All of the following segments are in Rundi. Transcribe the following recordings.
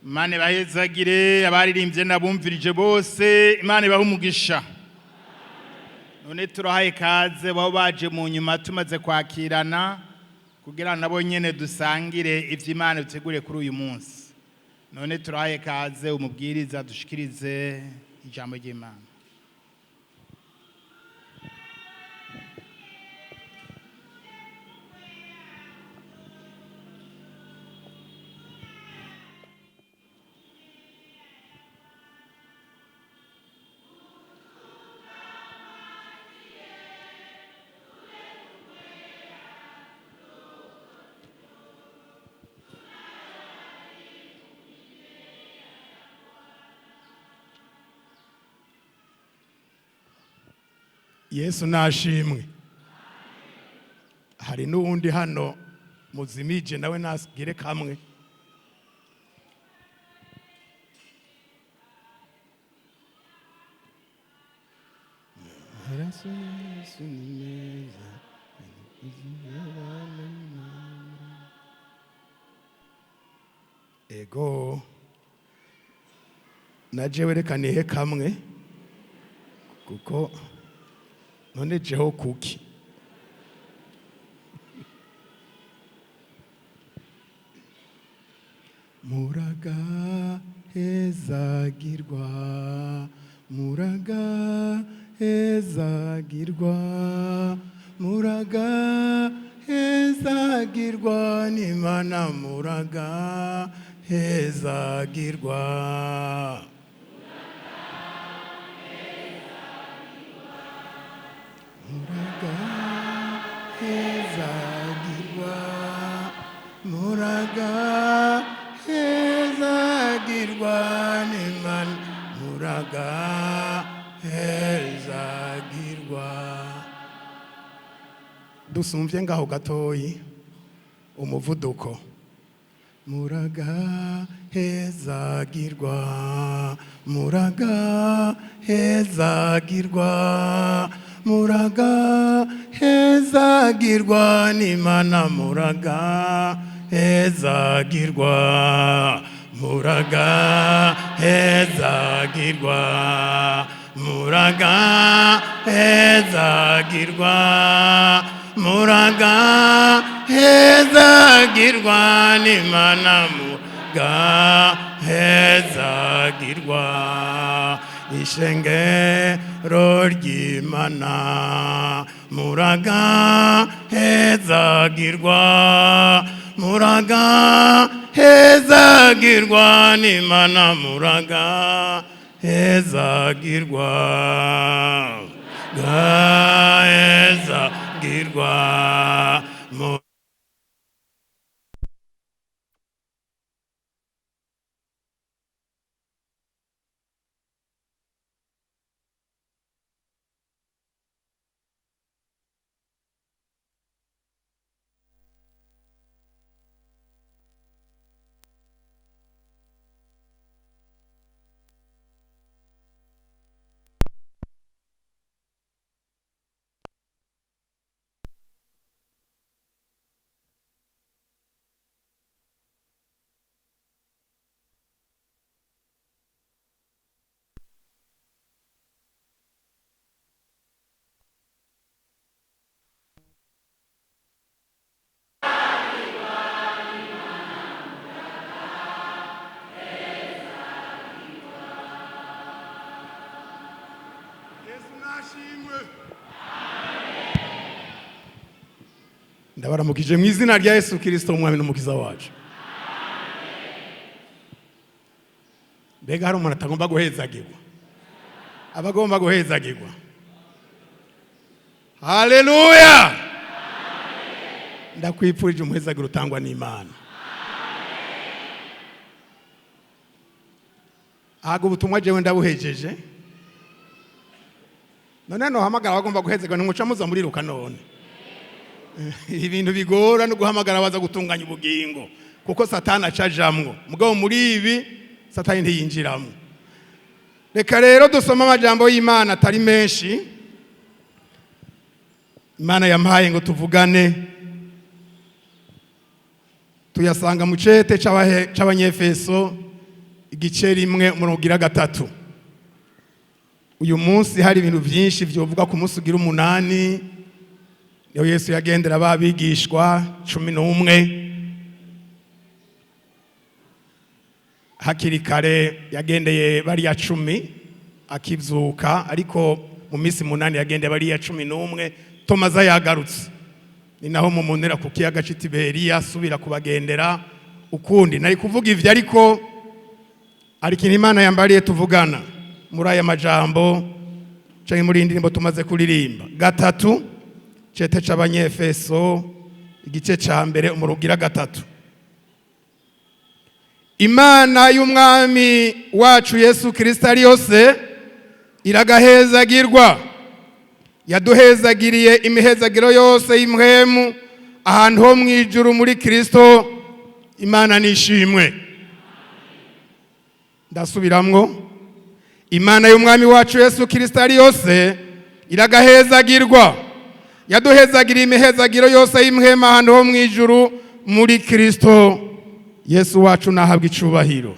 Imana ibahezagire abaririmbye n'abumvirije bose, Imana ibahe umugisha. None turahaye kaze baba baje mu nyuma tumaze kwakirana kugira nabo nyene dusangire ivyo Imana iteguriye kuri uyu munsi. None turahaye kaze umubwiriza dushikirize ijambo ry'Imana. Yesu nashimwe. Hari n'uwundi hano muzimije nawe nasigire kamwe. Amaraso ya Yesu ni meza, ego na jewe reka nihe kamwe kuko none jeho kuki. Muragahezagirwa, muragahezagirwa, muragahezagirwa n'Imana, muragahezagirwa. Muragahezagirwa, muragahezagirwa n'Imana, muragahezagirwa. Dusumvye ngaho gatoyi umuvuduko. Muragahezagirwa, muragahezagirwa, muragahezagirwa n'Imana, muragahezagirwa, muragahezagirwa, muragahezagirwa, muragahezagirwa n'Imana, muragahezagirwa. Ishengero ry'Imana, muragahezagirwa, muragahezagirwa n'Imana, muragahezagirwa, gahezagirwa. Ndabaramukije mu izina rya Yesu Kristo umwami n'umukiza wacu. Mbega hari umuntu atagomba guhezagirwa? Abagomba guhezagirwa. Haleluya! Ndakwipfurije umuhezagiro utangwa n'Imana. Haga ubutumwa jewe ndabuhejeje. None nohamagara abagomba guhezagirwa ntimuca muza muriruka none. Ibintu bigora no guhamagara baza gutunganya ubugingo kuko Satani acajamwo. Mugabo muri ibi Satani ntiyinjiramwo. Reka rero dusome amajambo y'Imana atari menshi. Imana yampaye ngo tuvugane. Tuyasanga mu cete c'Abanyefeso Igice 1 umurongo ugira 3. Uyu munsi hari ibintu byinshi byovuga ku munsi ugira 8, niho Yesu yagendera abigishwa 11. Hakiri kare yagendeye bariya 10 akivyuka, ariko mu minsi 8 yagendeye bariya 11. Tomaza yagarutse, ni naho mumunera ku kiyaga c'i Tiberiya asubira kubagendera ukundi. Nari kuvuga ivyo, ariko hari ikintu Imana yambariye tuvugana muri aya majambo canke muri iyi ndirimbo tumaze kuririmba. 3, cete c'Abanyefeso igice ca 1 umurongo ugira 3. Imana y'umwami wacu Yesu Kristo ari yose iragahezagirwa, yaduhezagiriye imihezagiro yose y'imhemu ahantu ho mwijuru muri Kristo. Imana nishimwe. Ndasubiramwo, Imana y'umwami wacu Yesu Kristo ari yose iragahezagirwa, yaduhezagiriye imihezagiro yose y'imhemu ahantu ho mwijuru muri Kristo. Yesu wacu nahabwa icubahiro.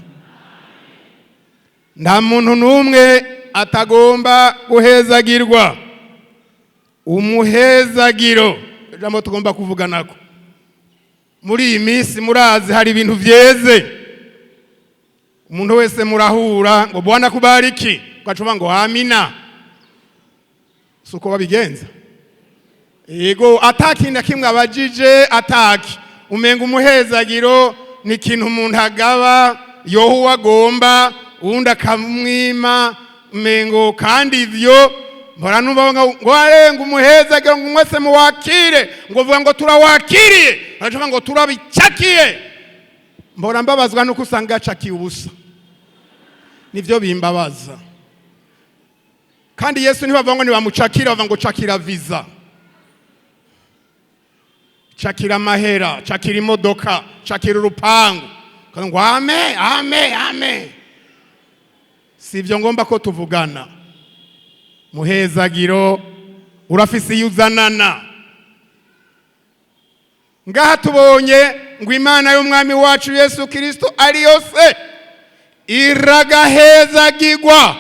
Nta muntu n'umwe atagomba guhezagirwa. Umuhezagiro, ijambo tugomba kuvuga nako muri iyi minsi, murazi hari ibintu vyeze, umuntu wese murahura ngo Bwana kubariki, ugacuba ngo amina. Suko babigenza? Yego, ataki na kimwe abajije ataki, umenga umuhezagiro ni ikintu umuntu agaba yoho agomba uwundi akamwima, umengo kandi ivyo mpora numva ngo arenga umuhezagiro ngo mwese muwakire, ngo vuga ngo turawakiriye, baravuga ngo turabicakiye. Mpora mbabazwa nuko usanga yacakiye ubusa, nivyo bimbabaza. Kandi Yesu ntibavuga ngo nibamucakira, bavuga ngo cakira visa, cakira amahera, cakira imodoka, cakira urupangu, ngo ame ame ame. Si ibyo ngomba ko tuvugana. Muhezagiro urafise iyo uzanana. Ngaha tubonye ngo Imana y'umwami wacu Yesu Kristo ari yose iragahezagirwa,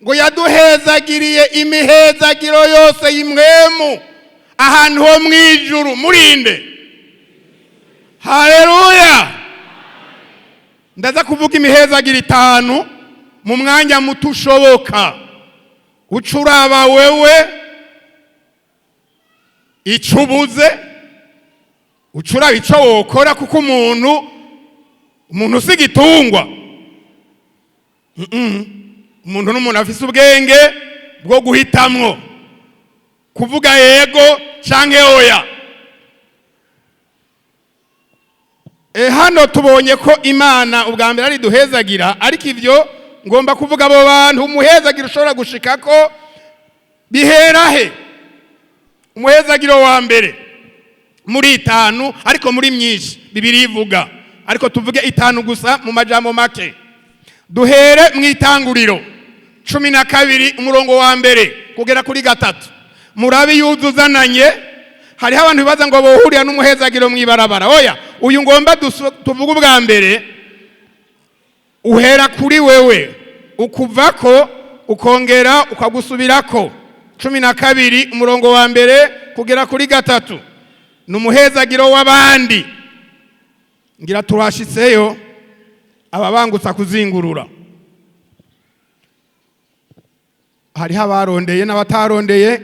ngo yaduhezagiriye imihezagiro yose y'imwemu ahantu ho mwijuru murinde. Haleluya. Ndaza kuvuga imihezagiro 5 mu mwanya muto ushoboka. Ucuraba wewe icubuze, ucuraba ico wokora, kuko umuntu si gitungwa. Umuntu n'umuntu afise ubwenge bwo guhitamwo kuvuga yego canke oya. Hano tubonye ko Imana ubwa mbere ari duhezagira, ariko ivyo ngomba kuvuga abo bantu umuhezagiro ushobora gushikako bihera he? Umuhezagiro wa mbere muri 5, ariko muri myinshi Bibiliya ivuga, ariko tuvuge 5 gusa mu majambo make. Duhere mu itanguriro 12 umurongo wa 1 kugera kuri 3. Murabi yuzuzananye. Hariho abantu bibaza ngo bohurira n'umuhezagiro mwibarabara. Oya, uyu ngomba tuvuge ubwa mbere uhera kuri wewe, ukuvako ukongera ukagusubirako. 12 umurongo wa 1 kugera kuri 3 ni umuhezagiro w'abandi. Ngira turashitseyo ababangutsa kuzingurura. Hariho abarondeye n'abatarondeye.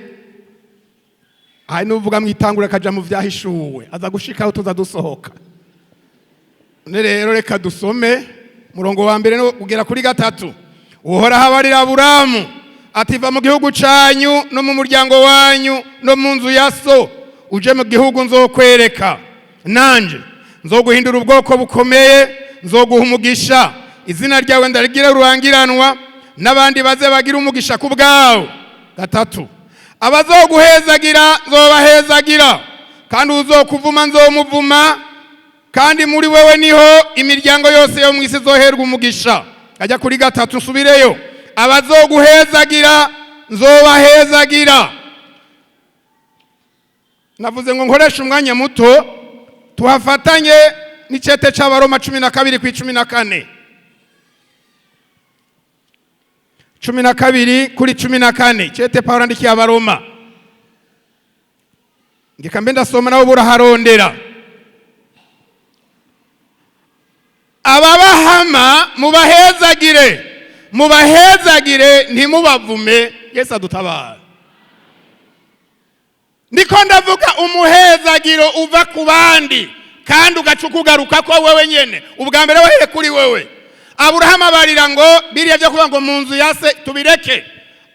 Hari n'uvuga mu itangura kaja mu vyahishuwe, aza gushikaho tuza dusohoka. None rero reka dusome murongo wa 1 no kugera kuri 3. Uhoraho abarira Aburamu ati va mu gihugu canyu no mu muryango wanyu no mu nzu ya so, uje mu gihugu nzokwereka, nanje nzoguhindura ubwoko bukomeye, nzoguha umugisha, izina ryawe ndarigira rurangiranwa, n'abandi baze bagira umugisha ku bwawe. 3, abazoguhezagira nzobahezagira, kandi uzokuvuma nzomuvuma, kandi muri wewe niho imiryango yose yo mw'isi izoherwa umugisha. Ajya kuri 3 nsubireyo, abazoguhezagira nzobahezagira. Navuze ngo nkoreshe umwanya muto tuhafatanye n'icete c'Abaroma 12 ku 14. 12 kuri 14, cete Pawulo andikiye Abaroma. Ngeka mbe ndasoma, nabo buraharondera. Ababahama mubahezagire, mubahezagire, ntimubavume. Yesu adutabara. Ndiko ndavuga umuhezagiro uva ku bandi kandi ugaca ukugaruka ko wewe nyene. Ubwa mbere wahere kuri wewe. Aburahamu abarira ngo biriya byo kuvuga ngo mu nzu ya se tubireke.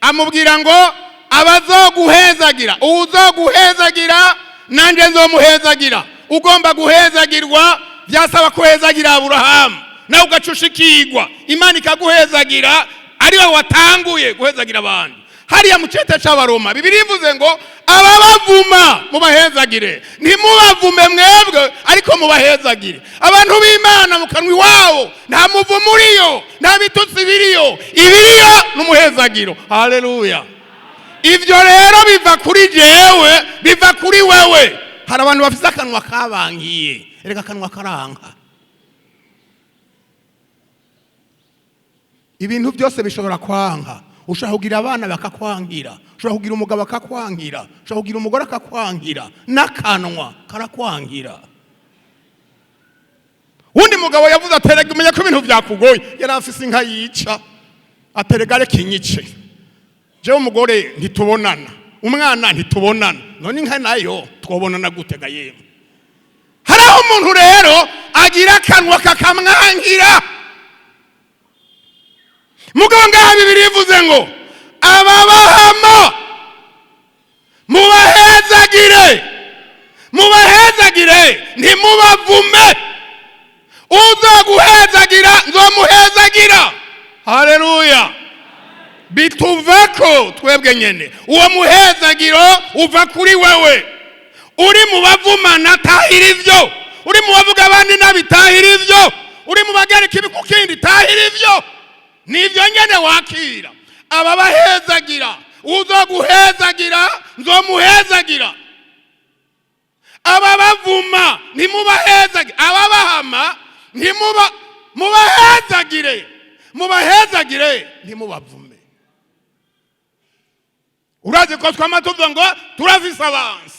Amubwira ngo abazoguhezagira, uwuzoguhezagira nanjye nzomuhezagira. Ugomba guhezagirwa byasaba kuhezagira Aburahamu, nawe ugaca ushikirwa, Imana ikaguhezagira ariwe watanguye guhezagira abandi. Hariya mu cete c'Abaroma, Bibiri ivuze ngo ababavuma mubahezagire, ntimubavume mwebwe, ariko mubahezagire. Abantu b'Imana, mu kanwa iwabo nta muvumo uriyo, nta bitutsi biriyo, ibiriyo n'umuhezagiro. Haleluya! Ibyo rero biva kuri jewe, biva kuri wewe. Hari abantu bafite akanwa kabangiye. Erega akanwa karanka. Ibintu byose bishobora kwanka. Ushobora kugira abana bakakwangira, ushobora kugira umugabo akakwangira, ushobora kugira umugore akakwangira, n'akanwa karakwangira. Wundi mugabo yavuze aterega umenya ko ibintu byakugoye. Yari afise inka yica, aterega reka inyice, jewe umugore ntitubonana, umwana ntitubonana, none inka nayo twobonana gute ga yemwe? Hari aho umuntu rero agira akanwa kakamwangira. Mugabo ngaha Bibiri ivuze ngo ababahama mubahezagire, mubahezagire, ntimubavume. Uzoguhezagira nzomuhezagira. Haleluya! Bituvako twebwe nyene. Uwo muhezagiro uva kuri wewe. Uri mu bavumana, tahira ivyo. Uri mu bavuga abandi nabi, tahira ivyo. Uri mu bagereka ibi ku kindi, tahira ivyo. Nivyo nyene wakira. Ababahezagira, uzoguhezagira nzomuhezagira. Ababavuma ntimubahezagire, ababahama ntimuba mubahezagire, mubahezagire, ntimubavume. Urazi ko twama tuvuga ngo turafise abansi,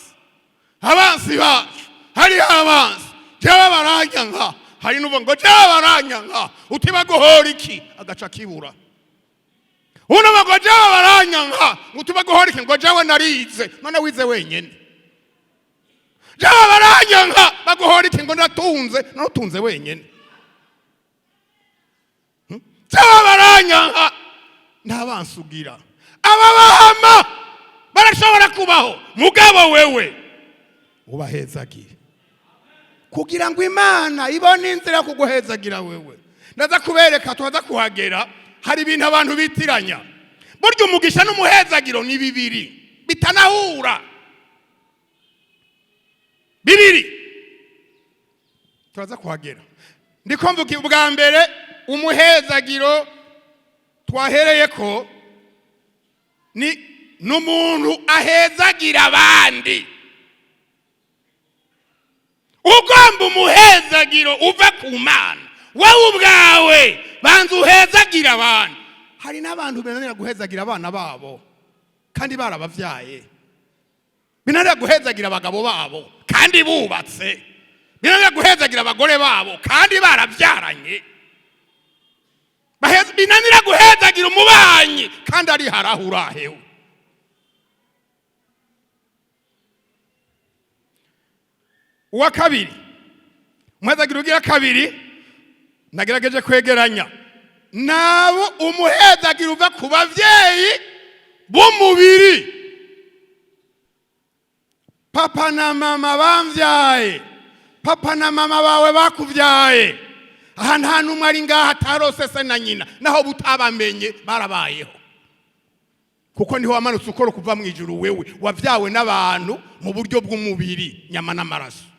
abansi bacu, hariho abansi, jewe baranyanka. Hari n'uvuga ngo jewe baranyanka, uti baguhora iki? Agaca kibura. Uno ngo jewe baranyanka, uti baguhora iki? Ngo jewe narize. None wize wenyene? Jewe baranyanka, baguhora iki? Ngo ndatunze. None utunze wenyene? Jewe baranyanka. Ntabansugira. Ababahama barashobora kubaho, mugabo wewe ubahezagire kugira ngo Imana ibone inzira yo kuguhezagira wewe. Ndaza kubereka, tubaza kuhagera. Hari ibintu abantu bitiranya. Burya umugisha n'umuhezagiro ni bibiri bitanahura, bibiri. Turaza kuhagera. Ndiko mvuga ubwa mbere umuhezagiro twahereye ko ni n'umuntu ahezagira abandi. Ugomba umuhezagiro uva ku Mana, wowe ubwawe banza uhezagira abantu. Hari n'abantu binanira guhezagira abana babo kandi barabavyaye, binanira guhezagira abagabo babo kandi bubatse, binanira guhezagira abagore babo kandi baravyaranye, binanira guhezagira umubanyi kandi ari harahurahewe. Uwa kabiri, umuhezagira ugira kabiri, nagerageje kwegeranya nabo, umuhezagira uva ku bavyeyi b'umubiri. Papa na mama bamvyaye, papa na mama bawe bakuvyaye. Aha nta n'umwe ari ngaha atarose se na nyina, naho butabamenye barabayeho, kuko niho wamanutse ukora kuva mu ijuru. Wewe wavyawe n'abantu mu buryo bw'umubiri, nyama n'amaraso.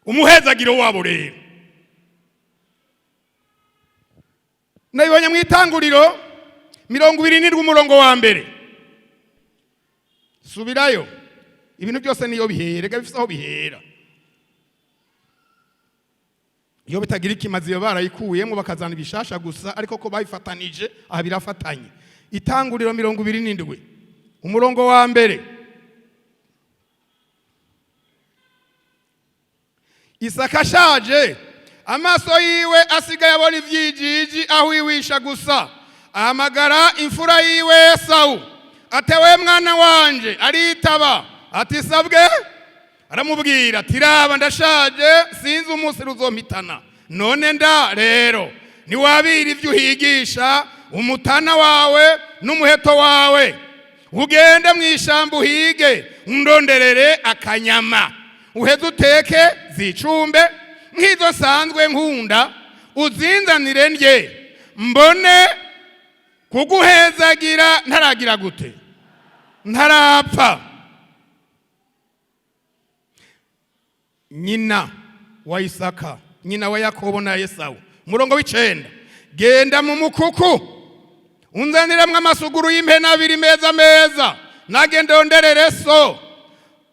Umuhezagiro wabo rero nabibonye mu Itanguriro 27, umurongo wa mbere. Subirayo. Ibintu byose niyo bihera, rega bifise aho bihera. Iyo bitagira ikimazi iyo barayikuyemo bakazana ibishasha gusa, ariko ko babifatanije aha birafatanye. Itanguriro 27, umurongo wa mbere. Isaka ashaje, amaso yiwe asigaye abona ivyijiji aho iwisha gusa, ahamagara imfura yiwe Esawu, ati: "We mwana wanje." Aritaba ati: "Sabwe." Aramubwira ati: "Raba, ndashaje, sinzi umunsi ruzompitana. None nda rero niwabira ibyo uhigisha umutana wawe n'umuheto wawe, ugende mu ishyamba uhige, undonderere akanyama, uheze uteke zicumbe nk'izo nsanzwe nkunda, uzinzanire ndye, mbone kuguhezagira ntaragira gute? Ntarapfa." Nyina wa Isaka, nyina wa Yakobo na Esawu. Umurongo w'9: "Genda mu mukuku unzaniramwo amasuguru y'impene abiri meza meza, nage ndonderere so,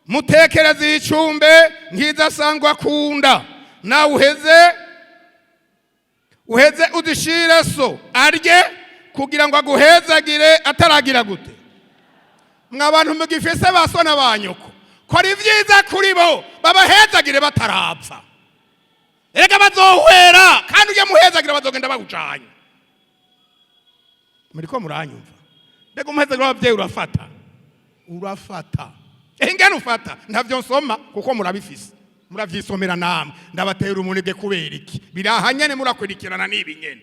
mutekereze icumbe nk'izo asanzwe akunda, nawe uheze uzishire so arye, kugira ngo aguhezagire ataragira gute?" Mwa bantu mugifise ba so na ba nyoko, kora ibyiza kuri bo, babahezagire batarapfa. Erega bazohwera, kandi ujye muhezagira bazogenda bawucanye. Muriko muranyumva? Mbega umuhezagiro w'ababyeyi urafata? Urafata ingene ufata ntavyo nsoma kuko murabifise, muravyisomera namwe. Ndabatera umunebwe kubera iki? Biraha nyene, murakurikirana n'ibi nyene.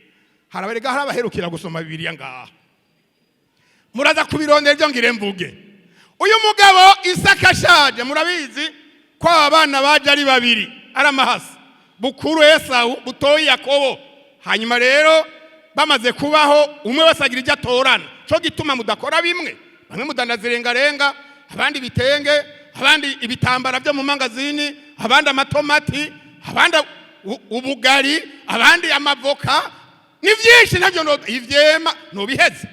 Harabarega, hari abaherukira gusoma Bibiliya ngaha, muraza kubirondera ibyo ngire mvuge. Uyu mugabo Isaka ashaje, murabizi ko aba bana baje ari babiri, ari amahasa, bukuru Esawu, butoyi Yakobo. Hanyuma rero bamaze kubaho, umwe wese agira ibyo atorana. Cyo gituma mudakora bimwe: bamwe mudandaza irengarenga, abandi ibitenge, abandi ibitambara byo mu mangazini, abandi amatomati, abandi ubugari, abandi amavoka. Ni byinshi, ntabyo ivyema ntubiheze.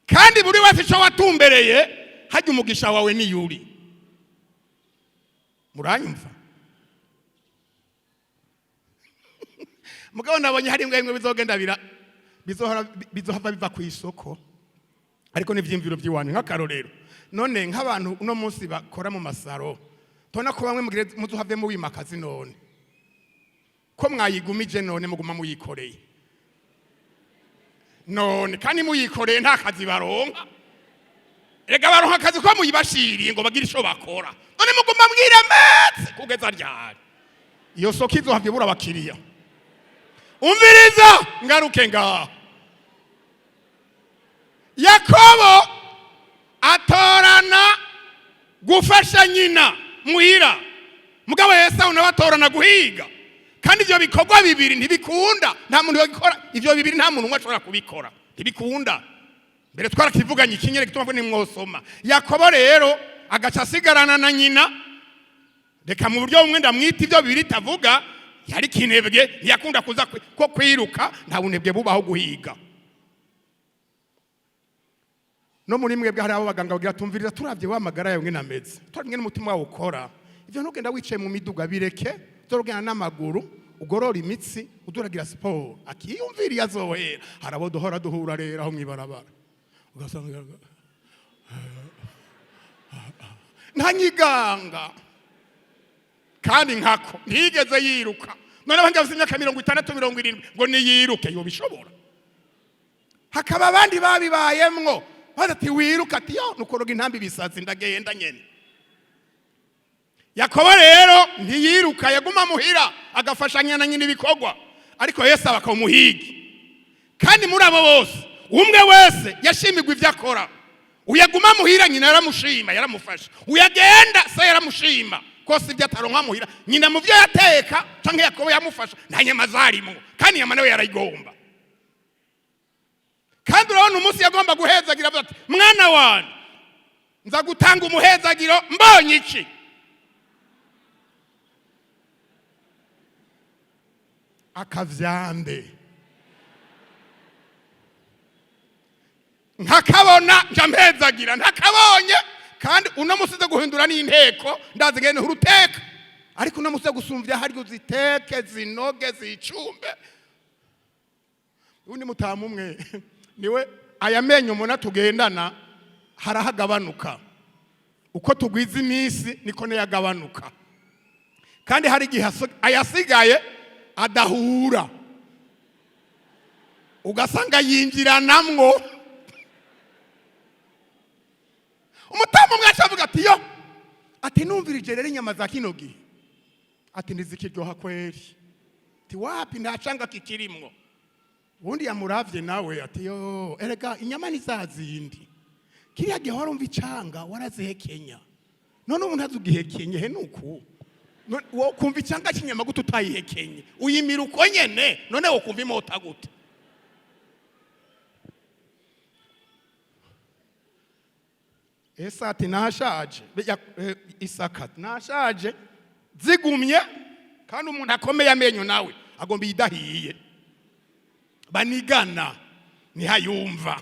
Kandi buri wese icyo watumbereye hajya umugisha wawe niyuri. Muranyumva? Mugabo nabonye hari imbwa imwe bizogenda bira bizohora bizohava biva ku isoko, ariko n'ivyiyumviro by'iwanyu. Nk'akarorero, none nk'abantu uno munsi bakora mu masaro, tubona ko bamwe mugire muzohave muwimakazi. None ko mwayigumije, none muguma muyikoreye, none kandi muyikoreye nta kazi baronka. Rega baronka akazi ko muyibashiriye ngo bagire ico bakora. None muguma mwiremetse kugeza ryari? Iyo soko izohavye ibura abakiriya. Umviriza, ngaruke ngaha. Yakobo atorana gufasha nyina muhira, mugabo Esawu nawe atorana guhiga. Kandi ivyo bikorwa bibiri ntibikunda, nta muntu yogikora ivyo bibiri, nta muntu umwe ashobora kubikora, ntibikunda. Mbere twarakivuganye ikinyere gituma mvuga nimwosoma. Yakobo rero agaca asigarana na nyina. Reka mu buryo bumwe ndamwita ibyo bibiri tavuga, yari kinebwe, ntiyakunda kuza ko kwiruka, nta bunebwe bubaho guhiga. No muri mwebwe hari abo baganga bagira: "Tumviriza, turavye wa magara yawe ngene ameze, turavye ngene umutima wawe ukora, ivyo ntugenda wicaye mu miduga, bireke, uzorugenda n'amaguru, ugorora imitsi, uduragira siporo." Akiyumviriye azohera. Hari abo duhora duhura rero aho mwibarabara, ugasanga ntanyiganga kandi nkako ntiyigeze yiruka. Noneho njye afite imyaka 60, 70, ngo niyiruke, yobishobora? Hakaba abandi babibayemwo, baza ati: "Wiruka." Ati: "Yo nukoroga intambi ibisazi, ndagenda nyene." Yakobo rero ntiyiruka, yaguma muhira agafashanya na nyina ibikorwa, ariko Yesu aba umuhigi. Kandi muri abo bose, umwe wese yashimirwa ibyo akora. Uyaguma muhira, nyina yaramushima, yaramufasha. Uyagenda, se yaramushima kose ibyo ataronka muhira. Nyina mu byo yateka canke Yakobo yamufasha, nta nyama zarimo, kandi inyama nawe yarayigomba. Kandi urabona umunsi yagomba guhezagira, avuga ati: "Mwana wanjye, nza gutanga umuhezagiro mbonye iki?" Akavyambe nkakabona nja mpezagira, ntakabonye. Kandi uno musi uze guhindura n'inteko, ndazi ngene uruteka. Ariko uno musi gusumvya harya uziteke zinoge zicumbe. Undi mutamu umwe niwe aya menyo mubona tugendana harahagabanuka. Uko tugwiza iminsi niko nayagabanuka, kandi hari igihe ayasigaye adahura, ugasanga yinjiranamwo. Umutamu umwe acavuga ati: "Yo," ati, "numvirije rero inyama za kino gihe," ati, "ntizikiryoha kweri." Ati: "Wapi, nta canga kikirimwo." Ubundi yamuravye nawe ati: "Yo, erega inyama ni za zindi. Kiriya gihe warumva icanga, warazihekenya, none ubu ntazugihekenye. He nuku wo kumva icanga cy'inyama gute utayihekenye? Uyimira uko nyene, none wo kumva imota gute?" Esa ati: "Nashaje." Isaka ati: "Nashaje, zigumye." Kandi umuntu akomeye amenyo nawe agomba idahiye banigana ntihayumva.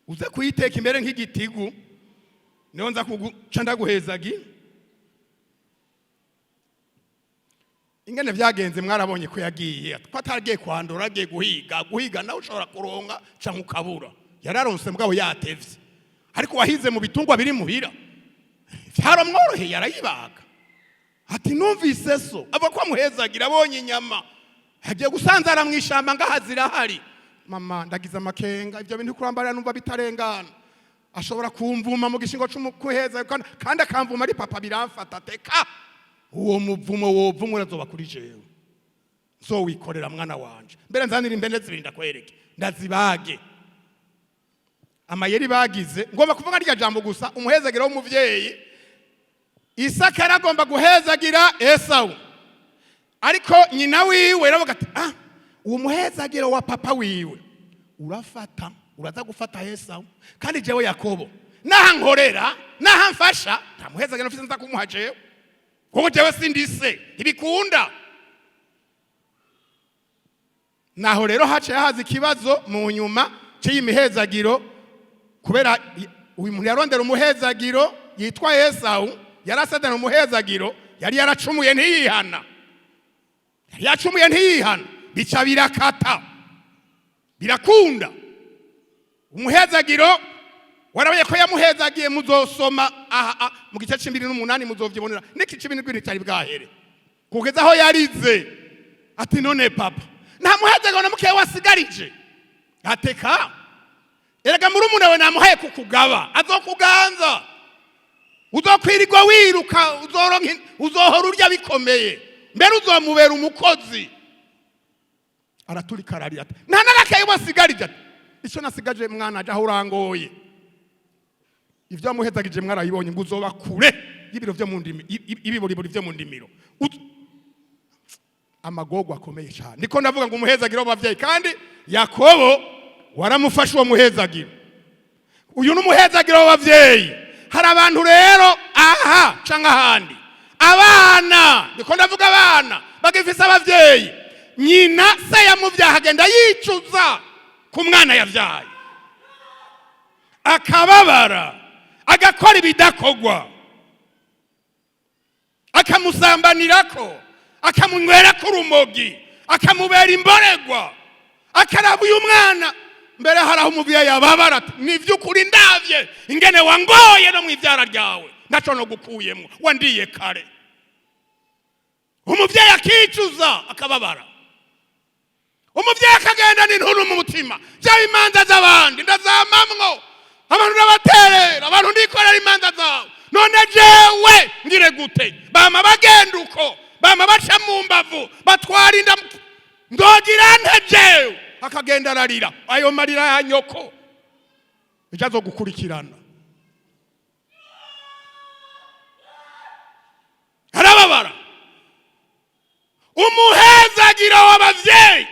Uze kuyiteka imbere nk'igitigu, niho nza kuguca ndaguhezagi. Ingene vyagenze mwarabonye ko yagiye, ko ataragiye kwandura, agiye guhiga. Guhiga nawe ushobora kuronka canke ukabura. Yararonse mugabo yatevye, ariko wahize mu bitungwa biri muhira vyaramworoheye, arayibaga. Ati: "Numvise so ava ko amuhezagira, abonye inyama agiye gusanzara mu ishamba, ngaha zirahari. Mama, ndagize amakenga, ibyo bintu kurambarira numva bitarengana. Ashobora kumvuma mu gishingo c'umukuheza, kandi akamvuma ari papa, biramfata teka. Uwo muvumo wovumwe urazoba kuri jewe, nzowikorera mwana wanje. Mbere nzanira imbene zibiri ndakwereke ndazibage." Amayeri bagize, ngomba kuvuga rya jambo gusa, umuhezagiro w'umuvyeyi. Isaka yaragomba guhezagira Esawu, ariko nyina wiwe yaravuga ati: "Ah, uwo muhezagiro wa papa wiwe urafata, uraza gufata Esawu, kandi jewe Yakobo naha nkorera, naha mfasha, nta muhezagiro mfise nza kumuha jewe, kuko jewe sindise, ntibikunda." Naho rero haciye haza ikibazo mu nyuma cy'iyi mihezagiro, kubera uyu muntu yarondera umuhezagiro yitwa Esawu, yarasadana umuhezagiro, yari yaracumuye ntiyihana, yari yacumuye ntiyihana, bica birakata birakunda. Umuhezagiro warabaye ko yamuhezagiye, muzosoma aha mu gice c'imbiri n'umunani muzovyibonera, n'iki c'ibindi cyari bwahere kugeza aho yarize ati: "None papa, nta muhezagiro na mukeya wasigarije?" Ateka: "Erega murumuna we namuhaye kukugaba, azokuganza, uzokwirirwa wiruka, uzoronka uzohora urya bikomeye, mbere uzomubera umukozi." Araturika ararira ati: "Nta n'agakaye wasigarije?" Ati: "Icyo nasigaje mwana aje aho urangoye." Ibyo wamuhezagije mwarayibonye, ngo uzoba kure y'ibiro vyo mu ndimi, ibiboribori vyo mu ndimiro. Amagorwa akomeye cyane. Niko ndavuga ngo umuhezagiro w'abavyeyi, kandi Yakobo waramufashe uwo muhezagiro. Uyu ni umuhezagiro w'abavyeyi. Hari abantu rero aha canke ahandi, abana, ndiko ndavuga abana bagifise abavyeyi, nyina se yamuvyaha agenda yicuza ku mwana yavyaye, akababara, agakora ibidakogwa, akamusambanirako, akamunywerako urumogi, akamubera imboregwa, akaraba uyu mwana. Mbere hari aho umuvyeyi ababara ati: "Ni vy'ukuri, ndavye ingene wangoye no mw'ivyara ryawe, ntaco no gukuyemwo, wandiye kare." Umuvyeyi akicuza, akababara. Umuvyeyi akagenda n'intuntu mu mutima: "Byaba imanza z'abandi ndazamamwo, abantu ndabaterera, abantu ndikorera imanza zawe, none jewe ngire gute? Bama bagenda uko, bama baca mu mbavu, batwara inda, ndogira nte jewe?" Akagenda ararira ayo marira ya nyoko, ejo azogukurikirana. Arababara. Umuhezagiro w'abavyeyi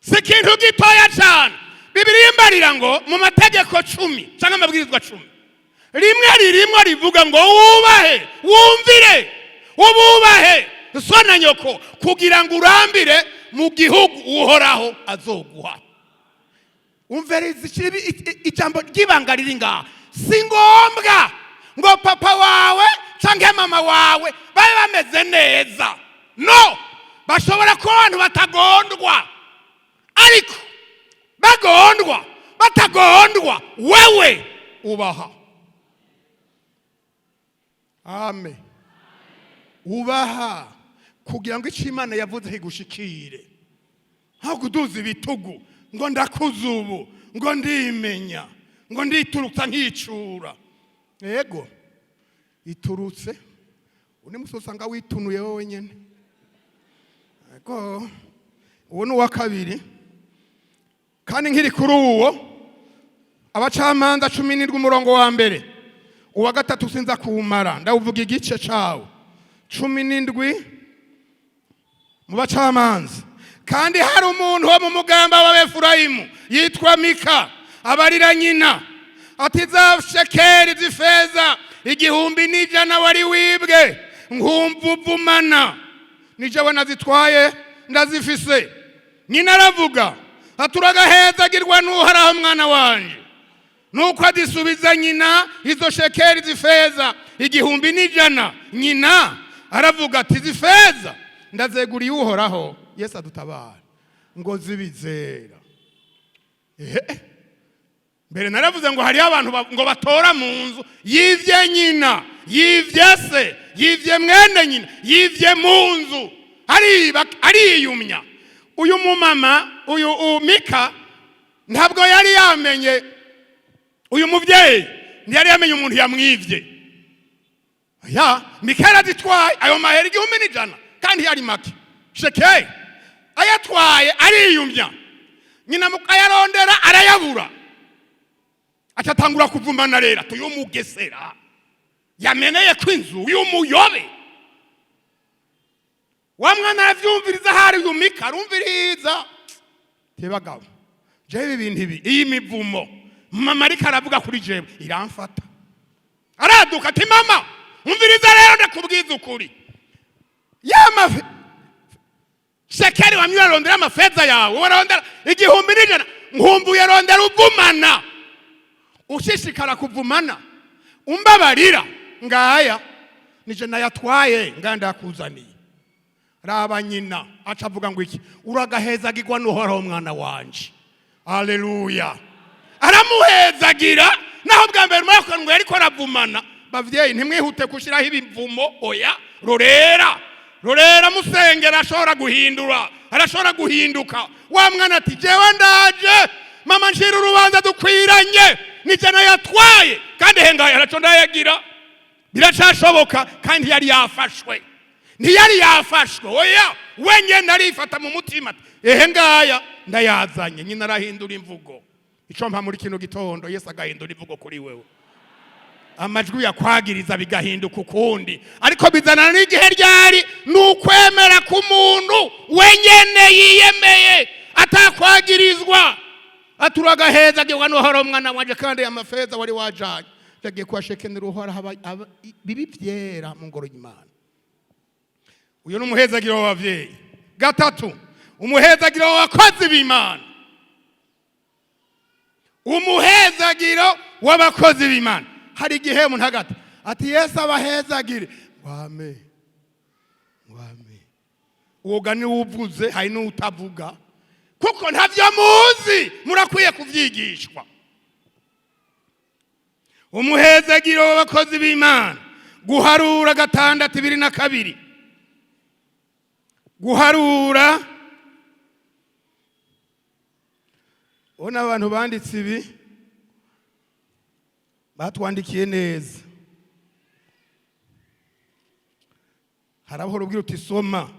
si ikintu gitoya cyane. Bibiliya imbarira ngo mu mategeko 10 cyangwa amabwirizwa 10, rimwe ririmwo rivuga ngo wubahe, wumvire, ububahe so na nyoko, kugira ngo urambire mu gihugu Uhoraho azoguha. Umviriza ijambo ry'ibanga riri ngaha: si ngombwa Ngo papa wawe cyangwa mama wawe babe bameze neza. No bashobora kuba abantu batagondwa, ariko bagondwa batagondwa, wewe ubaha. Amen. Ubaha kugira ngo icyo Imana yavuze kigushikire. Nko kuduza ibitugu ngo ndakuze ubu, ngo ndimenya, ngo nditurutsa nkicura. Yego, iturutse undi musi usanga witunuye wowe nyene. Yego, uwo ni uwa kabiri. Kandi nkiri kuri uwo, Abacamanza 17 umurongo wa mbere. Uwa gatatu sinza kuwumara, ndawuvuga igice cawo. 17 mu Bacamanza. Kandi hari umuntu wo mu mugamba w'Abefurayimu yitwa Mika. Abarira nyina ati: "Za shekeri z'ifeza 1100 wari wibwe nkumva uvumana, nije nazitwaye, ndazifise." Nyina aravuga ati: "Uragahezagirwa n'Uhoraho, mwana wanje." Nuko adisubiza nyina izo shekeri z'ifeza 1100. Nyina aravuga ati: "Izi feza ndazeguriye Uhoraho." Yesu adutabara. Ngo zibizera. Ehe, mbere naravuze ngo hariho abantu ngo batora mu nzu. Yivye nyina, yivye se, yivye mwene nyina, yivye mu nzu, ariba, ariyumya. Uyu mumama, uyu Mika, ntabwo yari yamenye, uyu mubyeyi ntiyari yamenye umuntu yamwivye. Ya Mika yarazitwaye ayo mahera 1100, kandi yari make shekeri. Ayatwaye ariyumya, nyina ayarondera arayabura, acatangura kuvumana rero ati: "Uyu mugesera yameneye ko inzu y'umuyobe." Wa mwana aravyumviriza, hari uyu Mika arumviriza. Tebagabo, jewe ibi bintu, ibi, iyi mivumo mama ariko aravuga kuri jewe iramfata. Araduka ati: "Mama, umviriza rero ndakubwiza ukuri, ya shekeri wamye urarondera, amafeza yawe warondera 1100, nkumva uyarondera uvumana, ushishikara kuvumana, umbabarira, ngaya nije nayatwaye, ngaya ndakuzaniye." Raba nyina aca avuga ngo iki? "Uragahezagirwa n'Uhoraho, mwana wanje." Aleluya! Aramuhezagira naho bwa mbere muri ngo yariko aravumana. Bavyeyi, ntimwihute gushyiraho ibivumo. Oya, rorera, rorera, musengera, ashobora guhindura, arashobora guhinduka. Wa mwana ati: "Jewe ndaje, mama, nshira urubanza dukwiranye, nije nayatwaye, kandi hengaye araco ndayagira." Biracashoboka. Kandi yari yafashwe? Ntiyari yafashwe. Oya, wenyine arifata mu mutima ati: "Ehe, ngaya ndayazanye." Nyina arahindura imvugo. Ico mpa muri kino gitondo, Yesu agahindura imvugo kuri wewe, amajwi yakwagiriza bigahinduka ukundi. Ariko bizanana n'igihe ryari? Ni ukwemera k'umuntu wenyene yiyemeye atakwagirizwa. Aturagaheza agirwa n'Uhoraho, mwana wanje, kandi amafeza wari wajanye yagiye kuhashekenera Uhoraho, bibi vyera mu ngoro y'Imana. Uyu ni umuhezagiro w'abavyeyi. Gatatu, umuhezagiro w'abakozi b'Imana. Umuhezagiro w'abakozi b'Imana. Hari igihe umuntu hagati ati: "Yesu abahezagire." Wame wame, uwoga niwe uvuze, hari n'utavuga kuko ntavyo muzi, murakwiye kuvyigishwa. Umuhezagiro w'abakozi b'Imana, Guharura 6:22. Guharura, ubona abantu banditse ibi batwandikiye neza. Harabahora ubwira uti: "Soma,"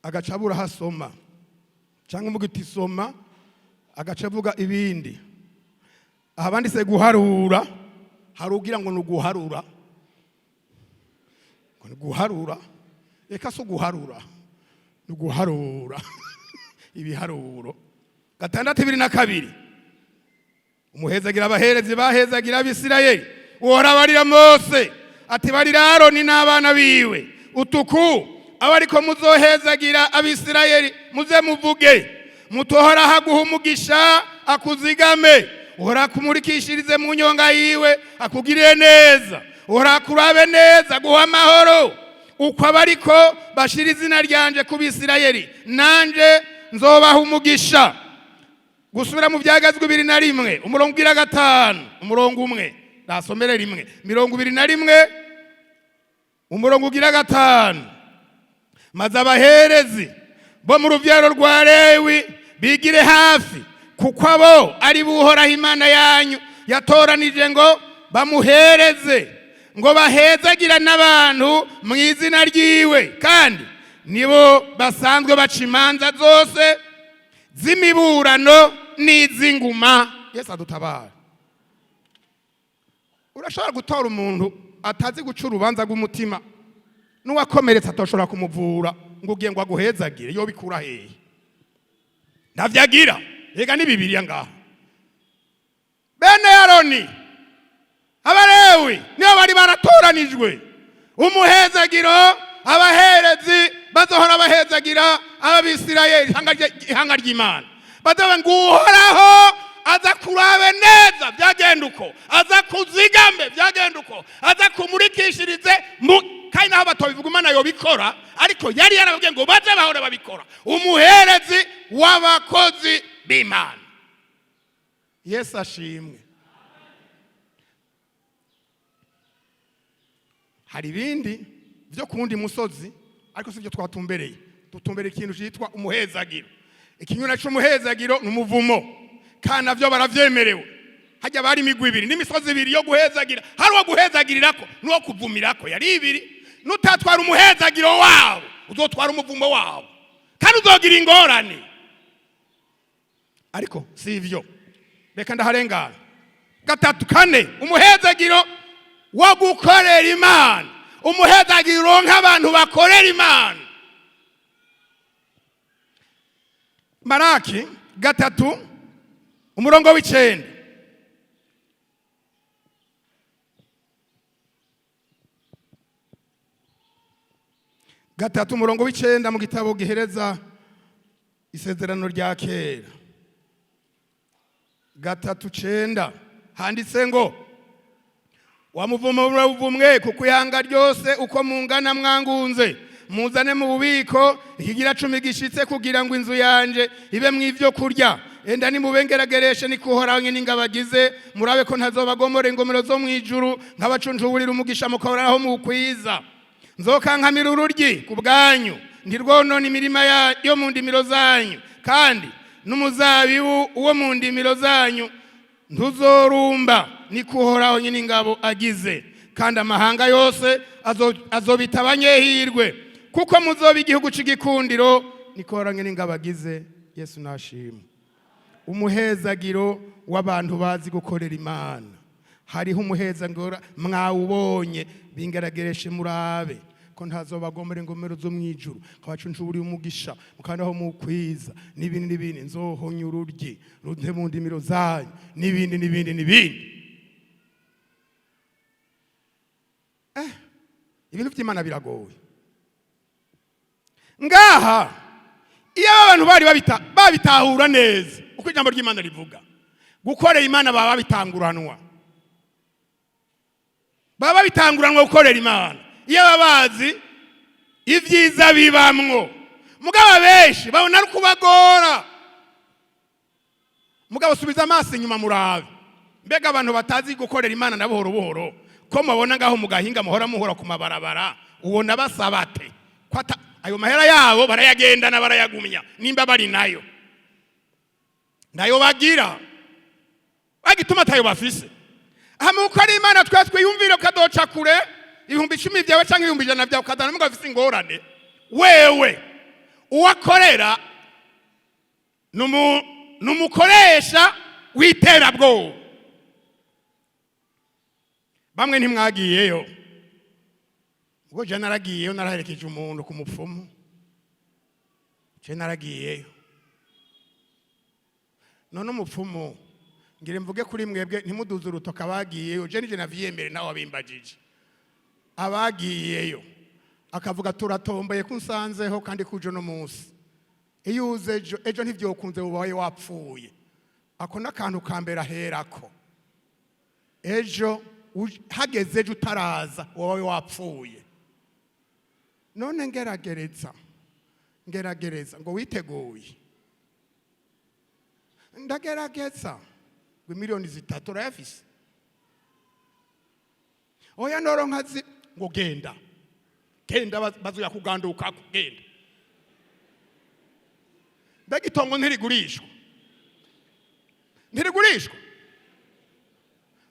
agaca abura aho asoma, cyangwa umuga uti: "Soma," agaca avuga ibindi. Aha banditse guharura, hari ugira ngo ni uguharura, ngo ni guharura. Reka, si uguharura, ni uguharura ibiharuro. 6:22. Umuhezagira abaherezi bahezagira Abisirayeli. Uhoraho abarira Mose ati: "Barira Aroni n'abana biwe utuku: aba ariko muzohezagira Abisirayeli, muze muvuge mutohoraho aguha umugisha akuzigame, Uhoraho akumurikishirize mu nyonga yiwe, akugirire neza. Uhoraho akurabe neza, aguha amahoro. Uko aba ariko bashira izina ryanje ku Bisirayeli, nanje nzobaha umugisha. Gusubira mu Byagazwe 21, umurongo ugira 5, umurongo 1, nasomere rimwe. 21, umurongo ugira 5. Maze abaherezi bo mu rubyaro rwa Lewi bigire hafi, kuko abo ari buhoraho Imana yanyu yatoranije ngo bamuhereze, ngo bahezagira n'abantu mu izina ryiwe, kandi nibo basanzwe baca imanza zose z'imiburano n'iz'inguma. Yesu adutabara. Urashobora gutora umuntu atazi guca urubanza rw'umutima, n'uwakomeretse atoshobora kumuvura, ngo ugiye ngo aguhezagire, yo bikura hehe? Ntavyagira. Rega ni Bibiliya ngaha. Bene Aroni, Abalewi, nibo bari baratoranijwe umuhezagiro, abaherezi bazohora bahezagira Abisirayeli, ihanga ry'Imana. Bazoba ngo Uhoraho aza kurabe neza, byagenda uko, aza kuzigambe, byagenda uko, aza kumurikishirize mu. Kandi naho batobivuga, Imana yobikora, ariko yari yarababwiye ngo baze bahora babikora. Umuherezi w'abakozi b'Imana. Yesu ashimwe. Hari ibindi byo ku wundi musozi, ariko si byo twatumbereye. Dutumbereye ikintu cyitwa umuhezagiro. Ikinyura cy'umuhezagiro ni umuvumo, kandi navyo baravyemerewe. Hajya bari imigwi ibiri n'imisozi ibiri yo guhezagira. Hari uwo guhezagirirako n'uwo kuvumirako, yari ibiri. Nutatwara umuhezagiro wabo, uzotwara umuvumo wabo, kandi uzogira ingorane. Ariko si ivyo, reka ndaharengana. 3, 4, umuhezagiro wo gukorera Imana. Umuhezagiro uronka abantu bakorera Imana. Maraki 3, umurongo w'9. 3, umurongo w'9, mu gitabo gihereza isezerano rya kera. 3:9, handitse ngo: "Wa muvumo uravumwe, kuko ihanga ryose uko mungana mwangunze. Muzane mu bubiko ikigira 10 gishitse, kugira ngo inzu yanje ibe mu ivyo kurya. Enda nimubengeragereshe, nikuhoraho n'ingabo agize, murabe ko ntazobagomora ingomero zo mu ijuru, nkabacunjuburira umugisha mukabura aho mukwiza. Nzokankamira ururyi ku bwanyu, ntirwonona imirima yo mu ndimiro zanyu, kandi n'umuzabibu wo mu ndimiro zanyu ntuzorumba, nikuhoraho nyine ingabo agize. Kandi amahanga yose azobita abanyehirwe, kuko muzoba igihugu c'igikundiro, nikuhoraho nyine ingabo agize." Yesu nashimwe. Umuhezagiro w'abantu bazi gukorera Imana. Hariho umuhezagiro mwawubonye: "Bingeragereshe murabe ko ntazobagomera ingomero zo mwijuru, nkabacunjuburiye umugisha mukandi aho mukwiza, n'ibindi n'ibindi, nzohonya ururyi runte mu ndimiro zanyu," n'ibindi n'ibindi n'ibindi. Ibintu by'Imana biragoye. Ngaha iyo abantu bari babitahura neza uko ijambo ry'Imana rivuga gukorera Imana, baba babitanguranwa, baba babitanguranwa gukorera Imana, iyo baba bazi ibyiza bibamwo. Mugabo benshi babona ari kubagora. Mugabo subiza amaso inyuma murabe, mbega abantu batazi gukorera Imana na buhoro buhoro, ko mubona ngaho mu gahinga muhora muhora ku mabarabara, ubona basabate ko ayo mahera yabo barayagendana, barayagumya, nimba bari nayo nayo bagira bagituma atayo bafise. Aha mu gukora Imana, twe twiyumvire ukadoca kure 10,000 byawe cyangwa 100,000 byawe, ukazana mugabo afise ingorane. Wewe uwakorera numukoresha w'iterabwoba. Bamwe ntimwagiyeyo, ubwo je naragiyeyo, naraherekeje umuntu ku mupfumu. Je naragiyeyo. None umupfumu, ngire mvuge kuri mwebwe, ntimuduze urutoka abagiyeyo, je nije navyiyemere, nawe wabimbajije. Abagiyeyo akavuga: "Turatomboye ko unsanzeho, kandi kuje uno munsi. Iyo uze ejo, ejo ntivyokunze, ubaye wapfuye." Ako n'akantu ka mbere aherako. Ejo hageze ejo utaraza, wowe wapfuye. None ngeragereza, ngeragereza ngo witeguye. Ndagerageza ngo 3 miliyoni urayafise? Oya, noronka ngo genda, genda, bazoya kuganduka, genda. Mbega itongo ntirigurishwa? Ntirigurishwa?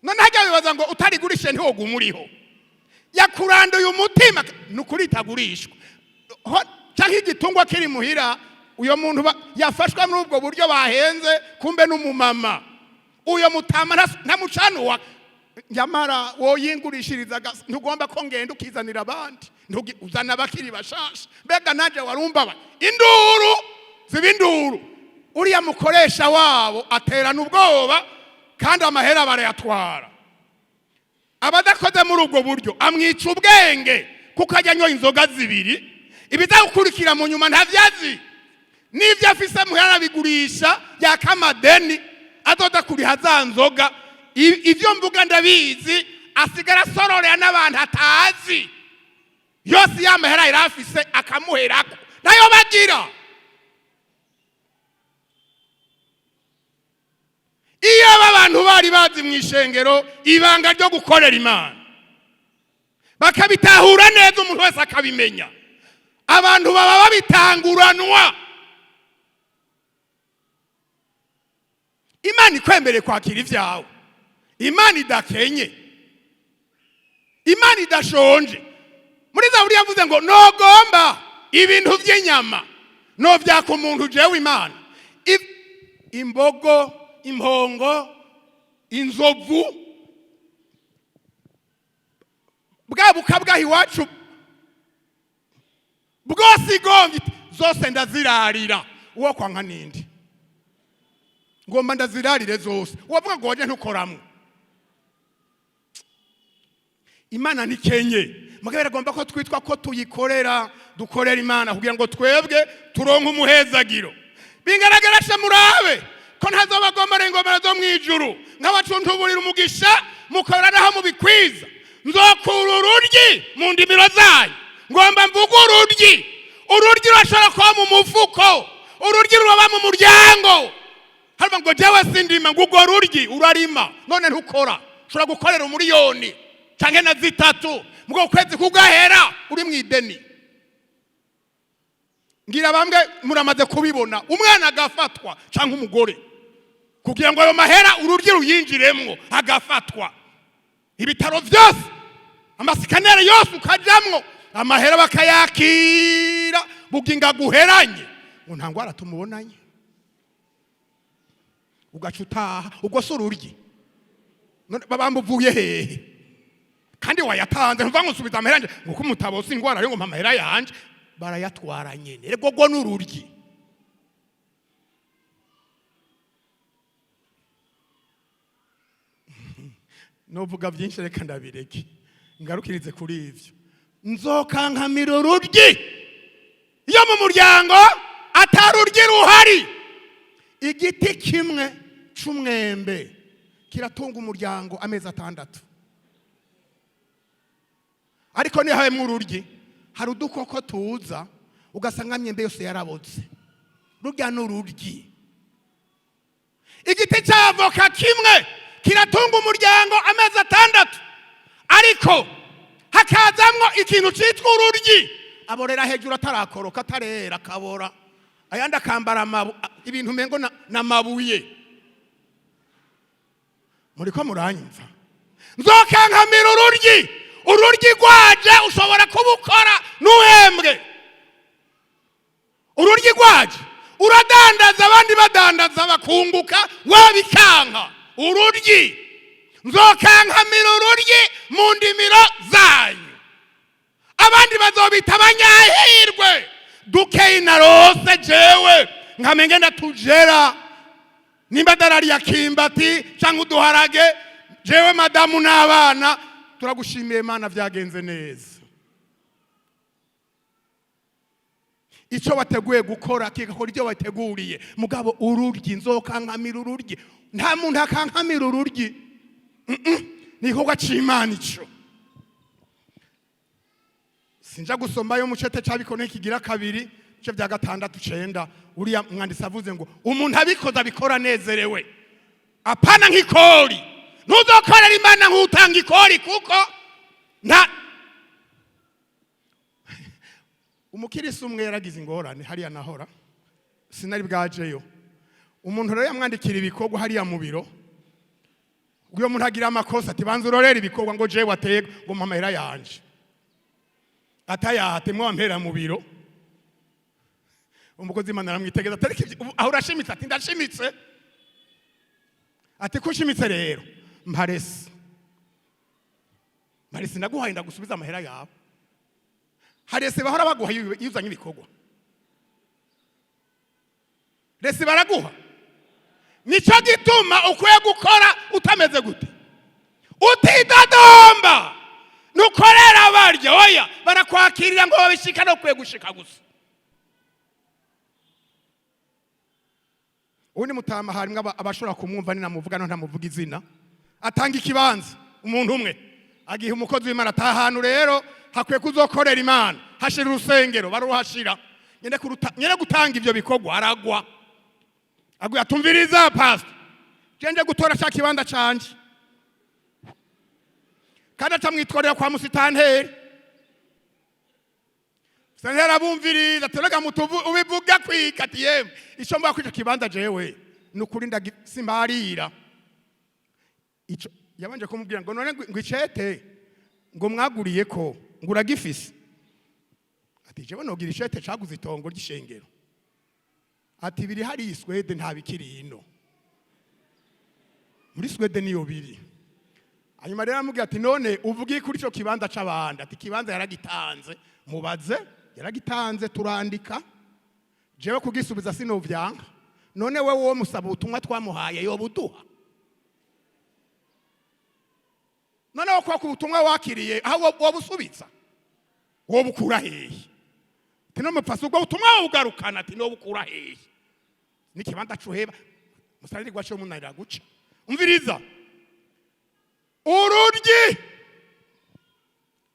None hajya bibaza ngo utarigurishe ntiwoguma uriho. Yakuranduye umutima, ni ukuri itagurishwa. Canke igitungwa kiri muhira. Uyo muntu yafashwe muri ubwo buryo bahenze, kumbe n'umumama uyo mutama ntamucanuwa. Nyamara woyingurishirizaga, ntugomba ko ngenda ukizanira abandi. Uzana abakiri bashasha. Mbega nanje warumbaba induru ziba induru. Uriya mukoresha wabo aterana ubwoba, kandi amahera barayatwara. Abadakoze muri ubwo buryo amwica ubwenge, kuko ajya anywa inzoga zibiri. Ibizagukurikira mu nyuma ntavyazi. N'ibyo afise muhera arabigurisha, yaka amadeni azoza kuriha za nzoga. Ivyo mvuga ndabizi. Asigara asororera n'abantu atazi yose ya mahera yari afise, akamuherako nayo bagira. Iyo aba bantu bari bazi mu ishengero ibanga ryo gukorera Imana, bakabitahura neza, umuntu wese akabimenya, abantu baba babitanguranwa. Imana ikwemereye kwakira ibyawe, Imana idakenye, Imana idashonje. Muri Zaburi yavuze ngo nogomba ibintu by'inyama no byaka umuntu jewe Imana. Imbogo, impongo, inzovu, bwa buka bwaho iwacu bwose igombye zose ndazirarira. Uwo kwanka nindi ngomba ndazirarire zose. Uwavuga ngo waje ntukoramwo. Imana ntikenye, mugabo iragomba ko twitwa ko tuyikorera, dukorera Imana kugira ngo twebwe turonke umuhezagiro. Bingaragarisha murabe ko ntazobagomora ingomero zo mu ijuru nk'abacuntuburira umugisha, mukora naho mubikwiza. Nzokura ururyi mu ndimiro zanyu. Ngomba mvuge ururyi. Ururyi rurashobora kuba mu mufuko, ururyi ruraba mu muryango. Harimo ngo jewe sindima, ngo urwo ruryi urarima. None ntukora? Ushobora gukorera 1 miliyoni canke na 3, mugo kwezi kugahera uri mu ideni. Ngira bamwe muramaze kubibona, umwana agafatwa canke umugore kugira ngo ayo mahera ururyi ruyinjiremwo, agafatwa ibitaro byose, ama scanner yose ukajamwo, amahera bakayakira, buginga guheranye ngo nta ngwara tumubonanye, ugaca utaha. Ubwo si ururyi? None babamba uvuye hehe kandi wayatanze? Ntuva ngo nsubiza amahera yanje, ngo ko mutabose ingwara yo ngo mpa amahera yanje. Barayatwara nyene. Rego rwo n'ururyi. Novuga byinshi, reka ndabireke, ngarukirize kuri ivyo. Nzokankamira ururyi. Iyo mu muryango atari ururyi ruhari, igiti kimwe c'umwembe kiratunga umuryango amezi 6. Ariko niyo habemwo ururyi, hari udukoko tuza ugasanga myembe yose yarabotse. Rurya n'ururyi. Igiti cy'avoka kimwe kiratunga umuryango amezi 6, ariko hakazamwo ikintu cyitwa ururyi, aborera hejuru atarakoroka, atarera, akabora, ayandi akambara ibintu umengo n'amabuye. Muriko muranyumva? Nzokankamira ururyi. Ururyi rwaje ushobora kubukora n'uhembwe. Ururyi rwaje uradandaza, abandi badandaza bakunguka, wabikanka ururyi. Nzokankamira ururyi mu ndimiro zanyu, abandi bazobita abanyahirwe. Dukeyi narose jewe nkamenge ndatujera, nimba darariya kimbati cyangwa uduharage, jewe madamu n'abana turagushimiye Mana, byagenze neza. Icyo wateguye gukora kigakora ibyo wateguriye. Mugabo ururyi, nzokankamira ururyi, nta muntu akankamira ururyi. Ni igikorwa c'Imana ico. Sinja gusomayo mucete cabikone kigira kabiri, ico bya gatandatu cenda. Uriya mwanditsi avuze ngo umuntu abikoze abikora anezerewe, apana nk'ikori. Ntuzokorera Imana nk'utanga ikori, kuko nta umukirisi umwe yaragize ingorane hariya nahora, sinari bwajeyo. Umuntu rero yamwandikira ibikorwa hariya mu biro. Uyo muntu agira amakosa, ati: "Banza urorere ibikorwa." Ngo: "Jewe wateye ngo mpa amahera yanje." Atayate mwampera mu biro. Umukozi w'Imana aramwitegeza, ati: "Aho urashimitse?" Ati: "Ndashimitse." Ati: "Ko ushimitse rero, mparesi, mparesi naguhaye, ndagusubiza amahera yawe." Harese bahora baguha iyo uzanye ibikorwa, resi baraguha. Nicyo gituma ukwiye gukora utameze gute? Utidadomba. Ntukorera barya, oya, barakwakirira ngo babishika, no ukwiye gushika gusa. Ubundi mutama harimwo abashobora kumwumva ninamuvuga, no ntamuvuga izina. Atanga ikibanza, umuntu umwe agiha umukozi w'Imana, ataha ahantu rero hakwiye kuzokorera Imana, hashira urusengero, baruhashira. Nyene gutanga ivyo bikorwa aragwa, aguye, atumviriza: "Pastor, je gutora ca kibanza canje." Kandi acamwitwarira kwa musitanteri. Musitanteri abumviriza, aterega mutuvu ubivuga kwika. Ati: "Yemwe, ico mvuga ko ico kibanza jewe ni ukuri simbarira ico." Yabanje kumubwira ngo: "None ngo icete ngo mwaguriye ko ngo uragifise?" Ati: "Jewe nogira icete caguze itongo ry'ishengero?" Ati: "Biri hariya i Swede, nta bikiri ino muri Swede niyo biri." Hanyuma rero aramubwira ati: "None uvuge kuri ico kibanza c'abandi?" Ati: "Ikibanza yaragitanze, mubaze, yaragitanze, turandika, jewe kugisubiza sinovyanka. None wewe wo musaba ubutumwa twamuhaye yobuduha? Noneho ko ku butumwa wakiriye aho wobusubiza, wobukura hehe?" Ati: "No mupfasi, ubwo butumwa wobugarukana?" Ati: "Nobukura hehe n'ikibanza cuheba?" Musariri gwacu munanira guca. Umviriza, ururyi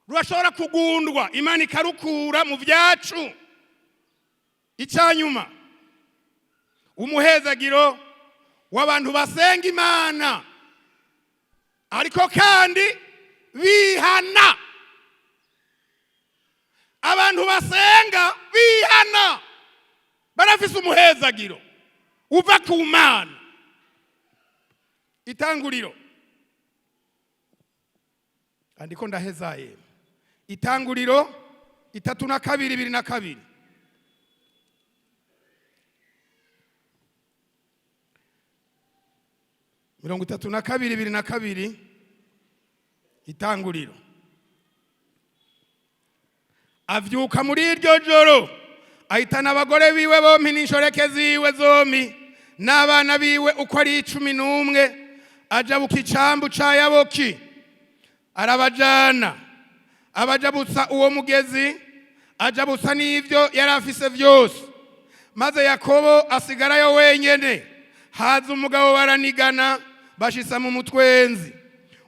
rurashobora kugundwa, Imana ikarukura mu byacu. Icyanyuma, umuhezagiro w'abantu basenga Imana ariko kandi bihana. Abantu basenga bihana barafise umuhezagiro uva ku Mana. Itanguriro, andiko ndahezaye. Itanguriro 32, 22. 32, 22. Itanguriro. Avyuka muri iryo joro, ahitana abagore biwe bompi n'inshoreke ziwe zombi n'abana biwe uko ari 11, ajabuka icambu ca Yaboki, arabajana, abajabutsa uwo mugezi, ajabutsa n'ivyo yari afise vyose. Maze Yakobo asigarayo wenyene. Haza umugabo, baranigana, bashitsa mu mutwenzi.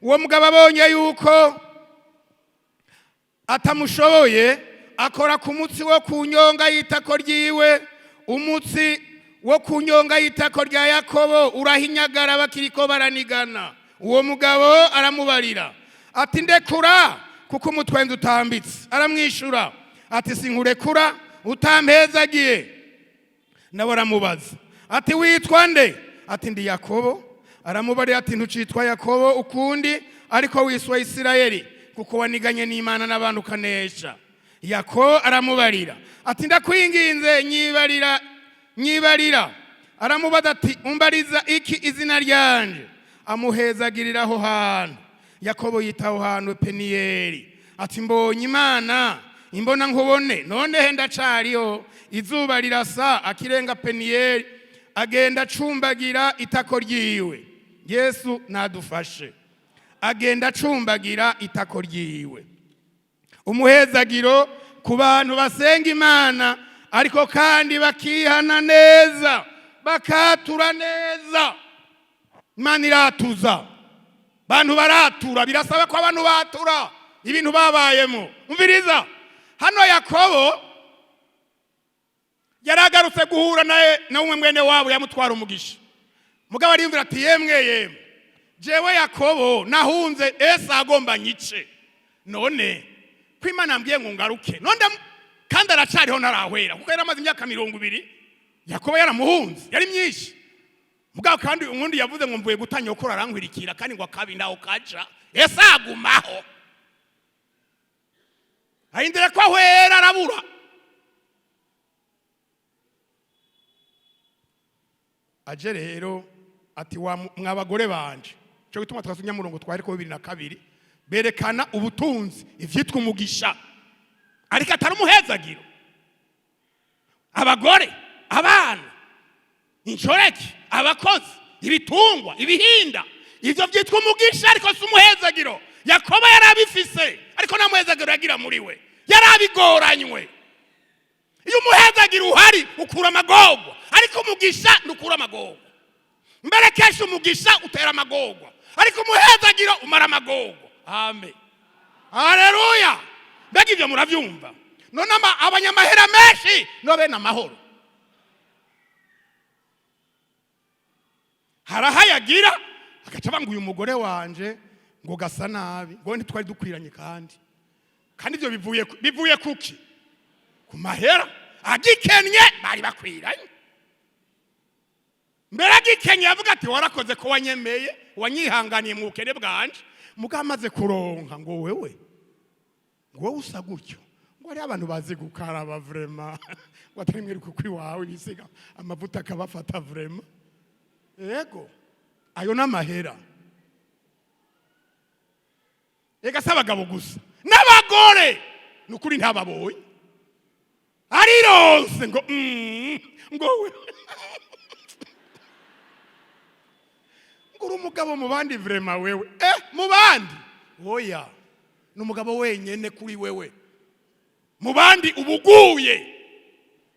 Uwo mugabo abonye yuko atamushoboye, akora ku mutsi wo ku nyonga y'itako ryiwe. Umutsi wo ku nyonga y'itako rya Yakobo urahinyagara bakiriko baranigana. Uwo mugabo aramubarira ati: "Ndekura, kuko umutwenzi utambitse." Aramwishura ati: "Sinkurekura utampezagiye." Nawe aramubaza ati: "Witwa nde?" Ati: "Ndi Yakobo." Aramubarira ati: "Ntucitwa Yakobo ukundi, ariko wiswa Isirayeli, kuko waniganye n'Imana n'abantu ukanesha." Yakobo aramubarira ati: "Ndakwinginze, nyibarira, nyibarira." Aramubaza ati: "Umbariza iki izina ryanje?" Amuhezagirira aho hantu. Yakobo yita aho hantu Peniyeli, ati: "Mbonye Imana imbona nkubone, none he ndacariho." Izuba rirasa akirenga Peniyeli, agenda acumbagira itako ryiwe. Yesu nadufashe. Agenda acumbagira itako ryiwe. Umuhezagiro ku bantu basenga Imana Ariko kandi bakihana neza, bakatura neza. Imana iratuza, bantu baratura. Birasaba ko abantu batura ibintu babayemo. Umviriza hano, Yakobo yaragarutse guhura nawe na umwe mwene wabo yamutwara umugisha. Mugabo ariyumvira ati: "Yemwe yemwe, jewe Yakobo nahunze ese agomba nyice. None ko Imana yambwiye ngo ngaruke, none kandi aracariho, ntarahwera?" Kuko yari amaze imyaka 20 Yakobo yaramuhunze, yari myinshi. Mugabo kandi ubundi yavuze ngo: "Mvuye guta nyokuru, arankwirikira." Kandi ngo akabi ndaho kaja, ese agumaho, arindira ko ahwera, arabura. Aje rero ati: "Wa mwa bagore banje." Cyo gituma twasomye murongo twari ko 22 berekana ubutunzi, ivyitwa umugisha ariko atari umuhezagiro: abagore, abana, inshoreke, abakozi, ibitungwa, ibihinda. Ivyo vyitwa umugisha ariko si umuhezagiro. Yakobo yari abifise, ariko nta muhezagiro yagira muri we, yari abigoranywe. Iyo umuhezagiro uhari ukura amagorwa, ariko umugisha ntukura amagorwa. Mbere kenshi umugisha utera amagorwa, ariko umuhezagiro umara amagorwa. Amen, haleluya! Mbega ibyo murabyumva? None abanyamahera menshi no bene amahoro harahayagira, agaca banga uyu mugore wanje ngo gasa nabi, ngo ntitwari dukwiranye. Kandi ibyo bivuye kuki? Ku mahera. Agikennye bari bakwiranye. Mbere agikenye yavuga ati: "Warakoze ko wanyemeye, wanyihanganiye mu bukene bwanje." Mugabo amaze kuronka ngo: "Wewe," ngo: "Wowe usa gutyo," ngo: "Hariho abantu bazi gukaraba vraiment," ngo: "Atari mwe kuko iwawe bisiga amavuta akabafata vraiment." Yego, ayo n'amahera. Ega si abagabo gusa, n'abagore. Ni ukuri ntababonye arironse ngo ngo we, ngo uri umugabo mu bandi vraiment wewe. Mu bandi oya, ni umugabo wenyene kuri wewe, mu bandi ubuguye.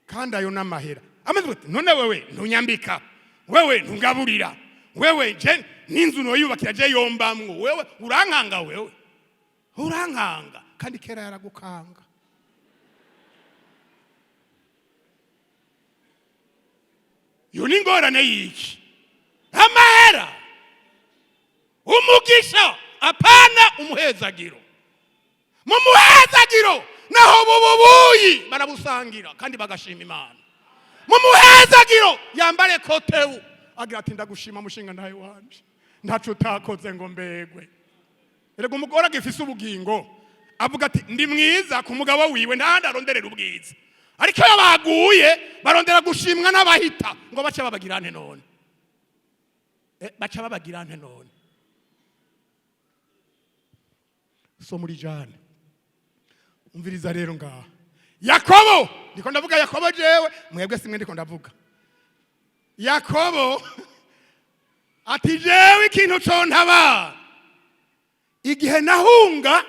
Kandi ayo n'amahera. Amaze ati: "None wewe ntunyambika, wewe ntungaburira, wewe je n'inzu noyubakira je yombamwo, wewe urankanga, wewe urankanga." Kandi kera yaragukanga. Iyo ni ingorane y'iki? Amahera. Umugisha, apana umuhezagiro. Mu muhezagiro naho bububuyi barabusangira kandi bagashima Imana. Mu muhezagiro yambare kotewu, agira ati: "Ndagushima mushinga ntawe wanje, ntaco utakoze ngo mbegwe." Erega umugore agifise ubugingo avuga ati: "Ndi mwiza ku mugabo wiwe," ntahandi aronderera ubwiza. Ariko iyo baguye barondera gushimwa n'abahita, ngo bace babagirane. None baca babagirane none? So muri jane, umviriza rero ngaha Yakobo. Ndiko ndavuga Yakobo jewe, mwebwe simwe ndiko ndavuga. Yakobo ati: "Jewe ikintu contabara, igihe nahunga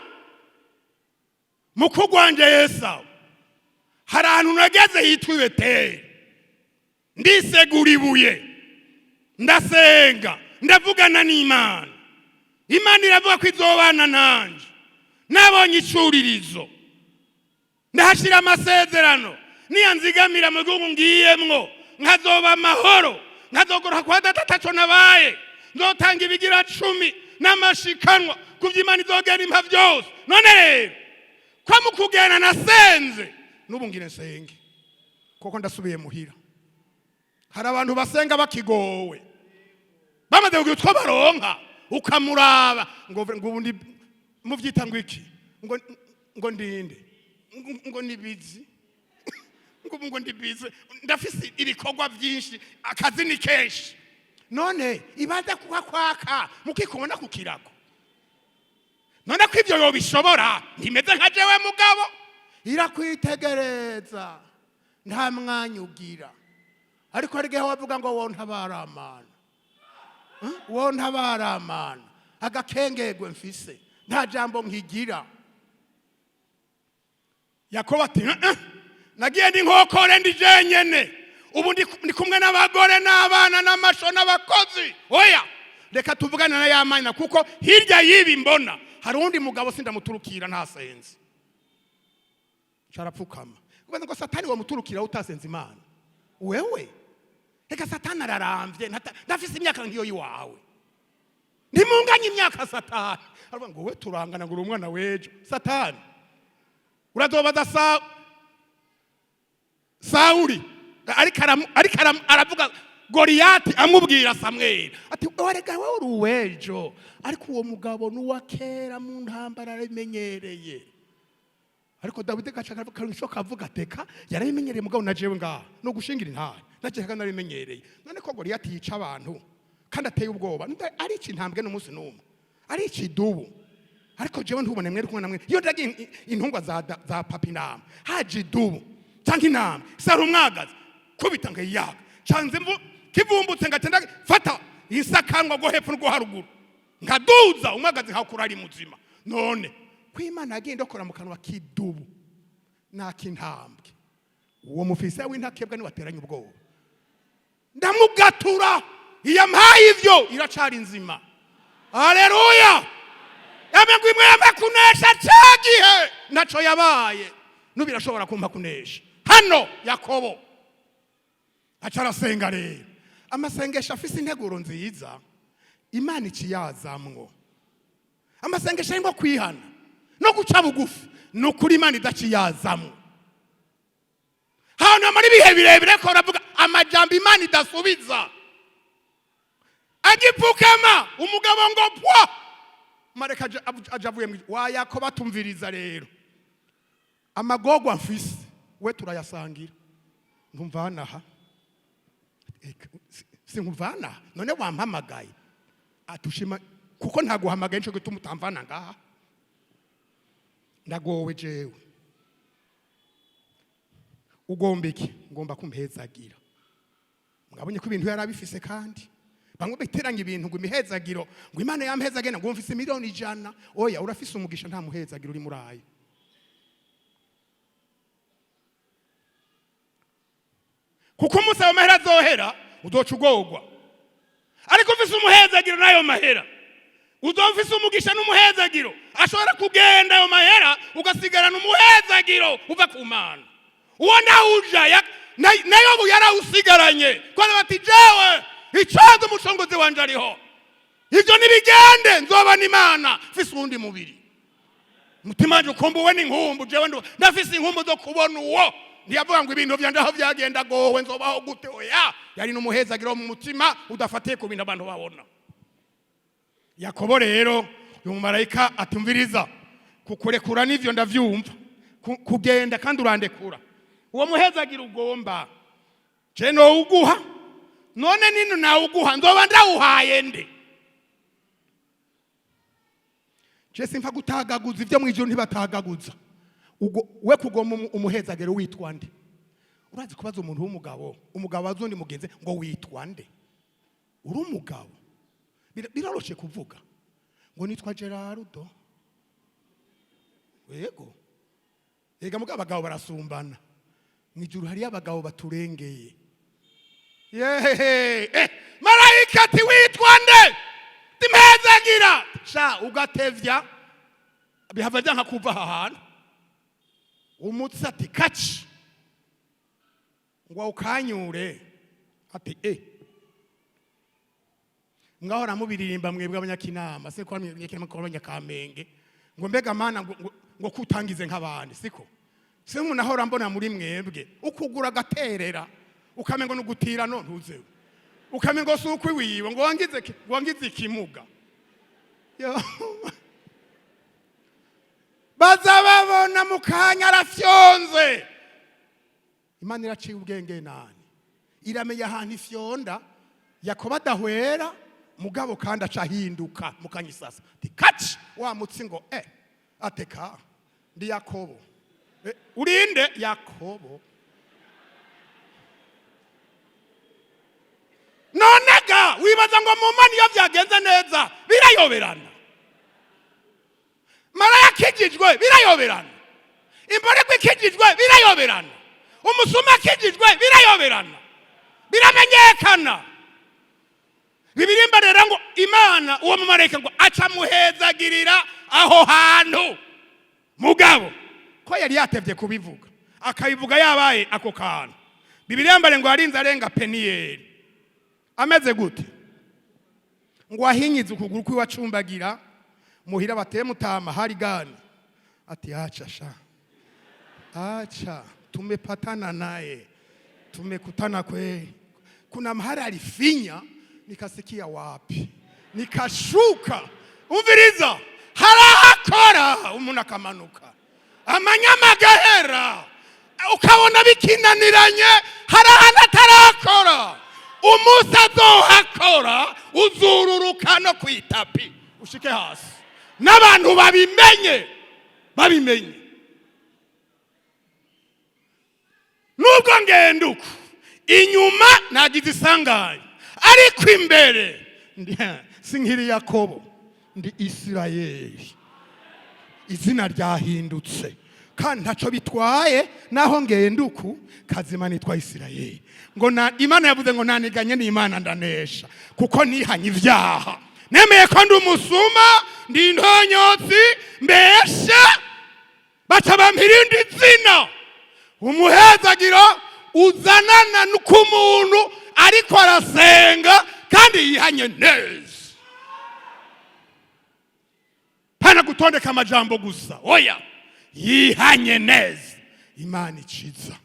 mukuru wanje Yesawu, hari ahantu nageze hitwa i Beteli, ndisegura ibuye, ndasenga, ndavugana n'Imana. Imana iravuga ko izobana nanje. Nabonye icuririzo, ndahashyira amasezerano: niyanzigamira mu gihugu ngiyemwo, nkazoba amahoro, nkazogoroka kwa data ataco nabaye, nzotanga ibigira cumi n'amashikanwa ku byo Imana izogera impa byose. None rero ko mu kugenda nasenze, n'ubu ngire nsenge, kuko ndasubiye muhira." Hari abantu basenga bakigowe, bamaze kugira utwo baronka ukamuraba ngo ubundi muvyita ngo iki? Ngo ndinde, ngo nibizi, ngo ubu ngo ndibize, ndafise ibikorwa byinshi, akazi ni kenshi. None ibanza kuhakwaka mukikubona ku kirago. None ko ibyo yobishobora, ntimeze nka jewe mugabo irakwitegereza, nta mwanya ugira. Ariko hari igihe wavuga ngo: "Wontabara amana, wontabara amana, agakengegwe mfise, nta jambo nkigira." Yakobo ati: "Eh, eh, Nagiye ndi nkokore, ndi jenyene, ubu ndi kumwe n'abagore n'abana n'amasho n'abakozi. Oya, reka tuvugane na ya Mana, kuko hirya y'ibi mbona hari uwundi mugabo, sindamuturukira ntasenze. Carapfukama kubaza ngo: "Satani wamuturukira utasenze Imana wewe?" Reka, Satani araramvye, ndafise imyaka nk'iyo yiwawe, ntimunganye imyaka. Satani aravuga ngo: "We turangana," ngo: "Uri umwana w'ejo." Satani urazobaza Sawuli ariko aravuga Goriyati, amubwira Samweli ati: "Warega wowe uri uw'ejo, ariko uwo mugabo ni uwa kera, mu ntambara arabimenyereye." Ariko Dawidi gaca kavuga, kavuga ateka yarabimenyereye, mugabo na jewe ngaha no gushingira intahe nakeka narabimenyereye. None ko Goriyati yica abantu kandi ateye ubwoba, arica intambwe n'umunsi n'umwe, arica idubu, ariko jewe ntubone mwere kumwe namwe iyo ndagiye intungwa za papa, intama haje idubu cyangwa intama sara umwagazi kubita nkayiyaga canze mvu kivumbutse, ngaca fata isakanwa go hepfo no haruguru, nkaduza umwagazi nkakura ari muzima. None ko Imana yagiye indokora mu kanwa k'idubu n'ak'intambwe, uwo mufisa w'intakebwa niwateranye ubwoba, ndamugatura. Iyo mpaye ivyo iracari nzima. Aleluya! Yamwe ngo imwe yampa kunesha ca gihe, ntaco yabaye, n'ubu irashobora kumpa kunesha. Hano Yakobo aca arasenga rero amasengesho afise integuro nziza, Imana ikiyazamwo. Amasengesho arimo kwihana no guca bugufi, ni ukuri Imana idaciyazamwo. Hantu hamara ibihe birebire ko baravuga amajambo Imana idasubiza. Agipfukama umugabo ngo pwa mareka aja avuye mu wa Yakobo atumviriza rero amagorwa mfise, we turayasangira, ntumvana aha. Eka, sinkuvana aha. None wampamagaye atushima kuko ntaguhamagaye, nico gituma utamvana ngaha. Ndagowe jewe. Ugomba iki? Ngomba kumpezagira. Mwabonye ko ibintu yari abifise, kandi bamwe biteranya ibintu ngo imihezagiro, ngo Imana yampezagire, ngo mfise miliyoni 100. Oya, urafise umugisha, nta muhezagiro uri muri ayo. Kuko umunsi ayo mahera azohera uzoca ugorwa, ariko ufise umuhezagiro n'ayo mahera, uzoba ufise umugisha n'umuhezagiro. Ashobora kugenda ayo mahera, ugasigarana umuhezagiro uva ku Mana. Uwo nawuja nayo yarawusigaranye, kubera bati: "Jewe icaza umucunguzi wanje ariho, ivyo nibigende, nzoba n'Imana mfise uwundi mubiri." Umutima wanje ukumbuwe n'inkumbu, jewe ndafise inkumbu zo kubona uwo. Ntiyavuga ngo ibintu vyanje aho vyagenda gowe, nzobaho gute? Oya, yari n'umuhezagiro wo mu mutima udafatiye ku bintu abantu babona. Yakobo rero, uyu mumarayika atumviriza, kukurekura n'ivyo ndavyumva, kugenda kandi urandekura, uwo muhezagira ugomba je nowuguha. None nino nawuguha, nzoba ndawuhaye nde? Je simpa gutagaguza ibyo mu ijuru, ntibatagaguza. Ubwo we kugomba umuhezagiro, witwa nde? Urazi kubaza umuntu w'umugabo, umugabo azi undi mugenzi ngo: "Witwa nde?" Uri umugabo, biroroshe kuvuga ngo: "Nitwa Gerardo." Yego, yega mugabo abagabo barasumbana. Mu ijuru hariyo abagabo baturengeye. Yehehe, marayika ati: "Witwa nde?" Timpezagira sha ugatevya, bihava byanka kuva aha hantu. Umutsi ati: "Kaci ngo awukanyure." Ati: "Mwahora mubiririmba mwebwe abanyakinama, siko abanyakinama ko abanyakamenge, ngo mbega Mana, ngo kutangize nk'abandi, siko se umuntu ahora mbona muri mwebwe ukugura agaterera, ukamengo no gutira, no ntuzewe, ukamengo si ukwi wiwe, ngo wangize ikimuga." Yo. Baza babona mu kanya arafyonze. Imana iraciye ubwenge nani, iramenya ahantu ifyonda. Yakobo adahwera mugabo, kandi aca ahinduka mu kanya isasa. Ati: "Kaci wa mutsi." Ngo: "Ateka ndi Yakobo." "Urinde Yakobo?" None ga wibaza ngo mu Mana iyo byagenze neza birayoberana? Maraya akijijwe birayoberana, imborerwa ikijijwe birayoberana. Umusuma akijijwe birayoberana, biramenyekana. Bibirimba rero ngo Imana, uwo mumarayika ngo aca amuhezagirira aho hantu. Mugabo ko yari yatevye kubivuga, akabivuga yabaye ako kantu, Bibiliya mbare ngo yarinze arenga Peniyeli ameze gute? Ngo ahinyize ukuguru kwiwe, acumbagira muhira. Bateye mutama hari gani? Ati: "Acha sha, acha, tumepatana naye, tumekutana kweli. Kuna mahali alifinya nikasikia wapi, nikashuka." Umviriza, harahakora umuntu akamanuka, amanyama agahera, ukabona bikinaniranye. Hari ahantu atarakora. Umunsi azohakora, uzururuka no ku itapi ushike hasi, n'abantu babimenye, babimenye. Nubwo ngenda uku inyuma nagize isanganya, ariko imbere sinkiri Yakobo, ndi Isirayeli. Izina ryahindutse kandi ntacyo bitwaye naho ngenda uku. Kazima nitwa Isirayeli. Ngo na Imana yavuze ngo naniganye n'Imana ndanesha, kuko nihanye ibyaha, nemeye ko ndi umusuma, ndi intonyotsi, mbesha, baca bampa irindi zina. Umuhezagiro uzanana k'umuntu ariko arasenga kandi yihanye neza, pana gutondeka amajambo gusa. Oya, yihanye neza, Imana iciza.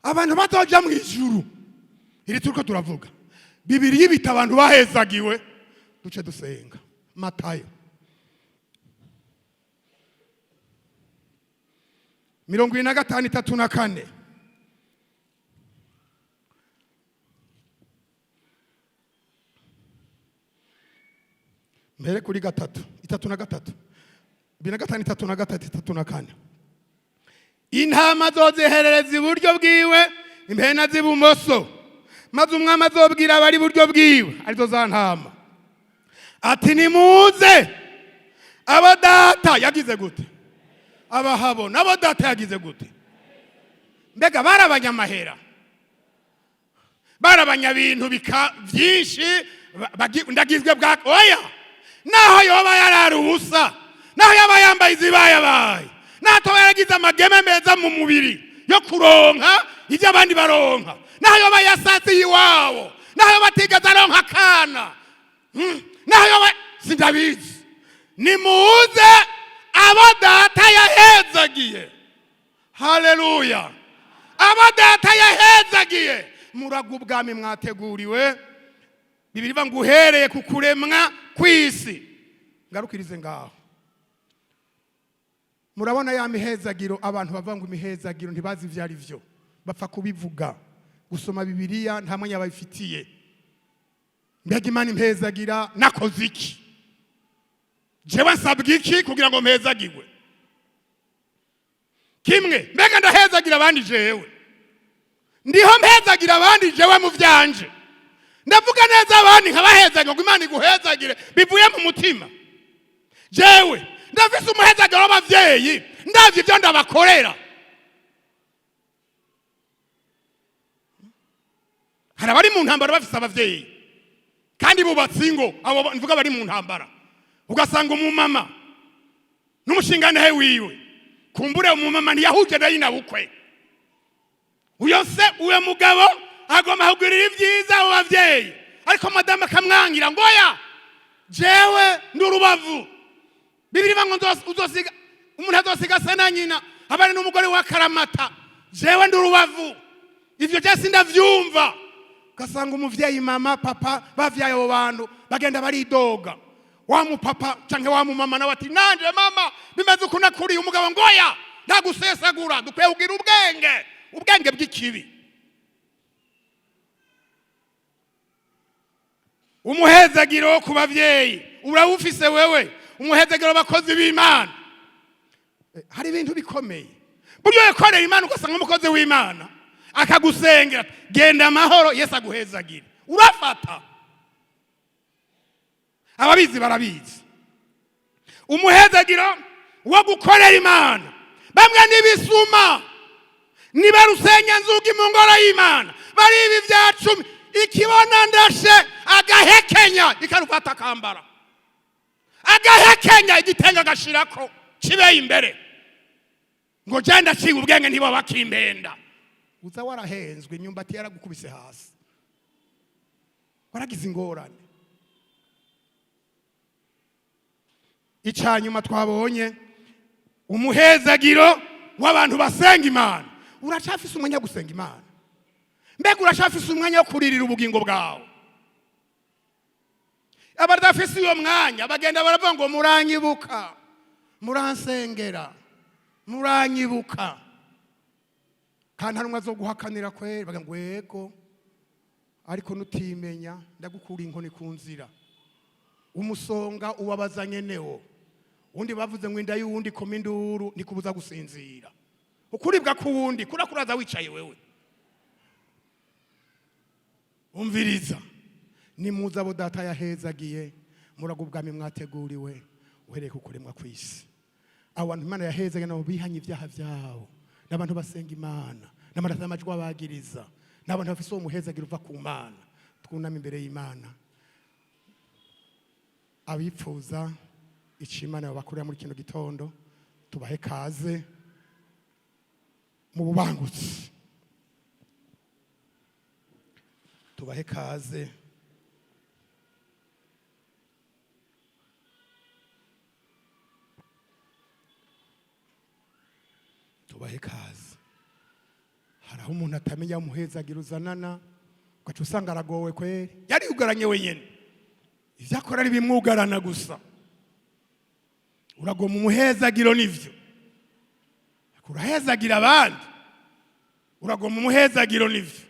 Abantu bazoja mu ijuru, iri turiko turavuga, Bibiri bita abantu bahezagiwe. Duce dusenga. Matayo 25, 34. Mbere kuri 3, 33, 25, 33, 34. Intama zoziherereza iburyo bwiwe, impena z'ibumoso. Maze umwami azobwira abari iburyo bwiwe, arizo za ntama, ati: "Nimuze, abo Data yagize gute?" Abahabona, abo Data yagize gute? Mbega bari abanyamahera, bari abanyabintu bika byinshi, ndagizwe bwa? Oya. Naho yoba yarara ubusa, naho yaba yambaye izibayabaye, naho atoba yaragize amageme meza mu mubiri yo kuronka ibyo abandi baronka, naho yoba yasasiye iwabo, naho yoba atigeze aronka akana, naho yoba sindabizi, nimuze abo Data yahezagiye. Haleluya! Abo Data yahezagiye, muraga ubwami mwateguriwe. Bibiri ivuga ngo uhereye ku kuremwa kw'isi. Ngarukirize ngaho. Murabona ya mihezagiro, abantu bavuga ngo imihezagiro, ntibazi ibyo ari byo, bapfa kubivuga. Gusoma Bibiliya nta mwanya babifitiye. Mbega Imana impezagira nakoze iki? Jewe nsabwa iki kugira ngo mpezagirwe? Kimwe, mbega ndahezagira abandi? Jewe ndiho mpezagira abandi? Jewe mu vyanje ndavuga neza abandi, nkabahezagira ngo Imana iguhezagire, bivuye mu mutima? Jewe ndafise umuhezagiro w'abavyeyi, ndavye ivyo ndabakorera? Hari abari mu ntambara bafise abavyeyi kandi bubatse ingo. Abo mvuga bari mu ntambara, ugasanga umumama n'umushingantahe wiwe, kumbure umumama ntiyahuje na nyina bukwe, uyo se, uyo mugabo agomba kugurira ibyiza abo bavyeyi, ariko madamu akamwangira ngo: "Oya, jewe ndi urubavu." Bibiri ngo uzosiga, umuntu azosiga se na nyina abane n'umugore wa karamata. Jewe ndi urubavu, ivyo je sindavyumva. Ugasanga umuvyeyi, mama, papa bavyaye abo bantu bagenda baridoga. Wa mupapa canke wa mumama nawe ati: "Nanje mama bimeze uku nakuriye." Umugabo ngo: "Oya, ndagusesagura, dukwiye kugira ubwenge." Ubwenge bw'ikibi. Umuhezagiro wo ku bavyeyi urawufise wewe? Umuhezagiro w'abakozi b'Imana. Hari ibintu bikomeye buryo yakorera Imana, ugasanga umukozi w'Imana akagusengera: "Genda amahoro, Yesu aguhezagire." Urafata. Ababizi barabizi. Umuhezagiro Wo gukorera Imana. Bamwe n'ibisuma, niba rusenyanzugi mu ngoro y'Imana, bariba ibya cumi, ikibona ndashe agahekenya ikarufata akambara, agahekenya igitenge agashirako kibeye imbere, ngo genda aciye ubwenge, ntibo bakimbenda. Uza warahenzwe, imyumbati yaragukubise hasi, waragize ingorane. Icyanyuma twabonye, umuhezagiro w'abantu basenga Imana. Uracafise umwanya wo gusenga Imana? Mbega uracafise umwanya wo kuririra ubugingo bwawe? Abadafise uyo mwanya bagenda baravuga ngo muranyibuka, muransengera, muranyibuka, kandi hari umwe azoguhakanira kweri, baga ngo yego, ariko nutimenya ndagukura inkoni ku nzira. Umusonga ubabaza nyenewo. Undi bavuze ngo inda y'uwundi koma induru nikubuza gusinzira. Ukuribwa k'uwundi kurakuraza wicaye wewe. Umviriza, nimuza abo Data yahezagiye, muraga ubwami mwateguriwe uhereye ku kuremwa kw'isi. Abo bantu Imana yahezagiye nabo bihanye ibyaha byabo, n'abantu basenga Imana, n'abantu amajwi abagiriza, n'abantu bafise uwo muhezagiro uva ku Mana. Twuname imbere y'Imana. Abipfuza icyo Imana yabakorera muri kino gitondo, tubahe kaze mu bubangutsi, tubahe kaze. Tubahe kaze. Hari aho umuntu atamenya umuhezagira uzanana, ugaca usanga aragowe kweri, yariyugaranye wenyine, ibyo akora ari bimwugarana gusa. Uragoma umuhezagiro, nivyo, urahezagira abandi. Uragoma umuhezagiro, nivyo.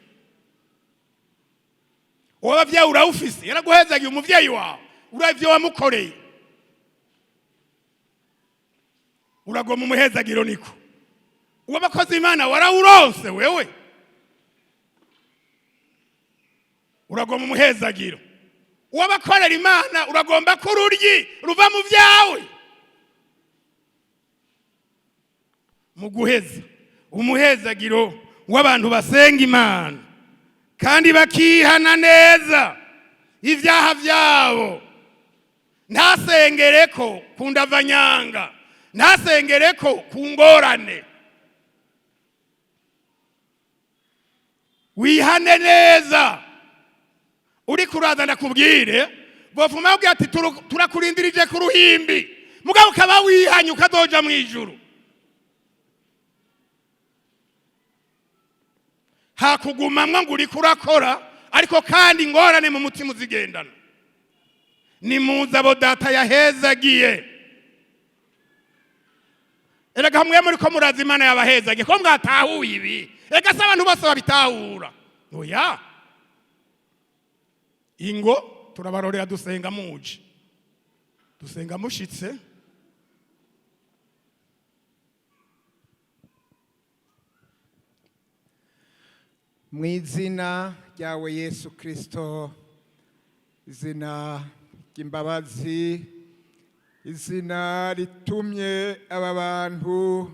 Uwo abavyeyi urawufise, yaraguhezagiye umuvyeyi wawe, uravye wamukoreye. Uragoma umuhezagiro, niko. Uwo abakozi Imana warawuronse wewe, uragoma umuhezagiro. Uw'abakorera Imana uragomba ko ururyi ruva mu byawe. Mu guheza, umuhezagiro w'abantu basenga Imana kandi bakihana neza ibyaha byabo, ntasengere ko ku ndavanyanga, ntasengere ko ku ngorane. Wihane neza. Uri kuraza, ndakubwire, bovuma babwira ati turakurindirije ku ruhimbi, mugabo ukaba wihanye ukazoja mu ijuru, hakugumamwo ngo uriko urakora ariko kandi ingorane mu mutima uzigendana. Nimuze abo Data yahezagiye. Erega hamwe muri ko muraza, Imana yabahezagiye ko mwatahuye ibi. Erega si abantu bose babitahura, oya. Ingo turabarorera, dusenga muje, dusenga mushitse. Mu izina ryawe Yesu Kirisito, izina ry'imbabazi, izina ritumye aba bantu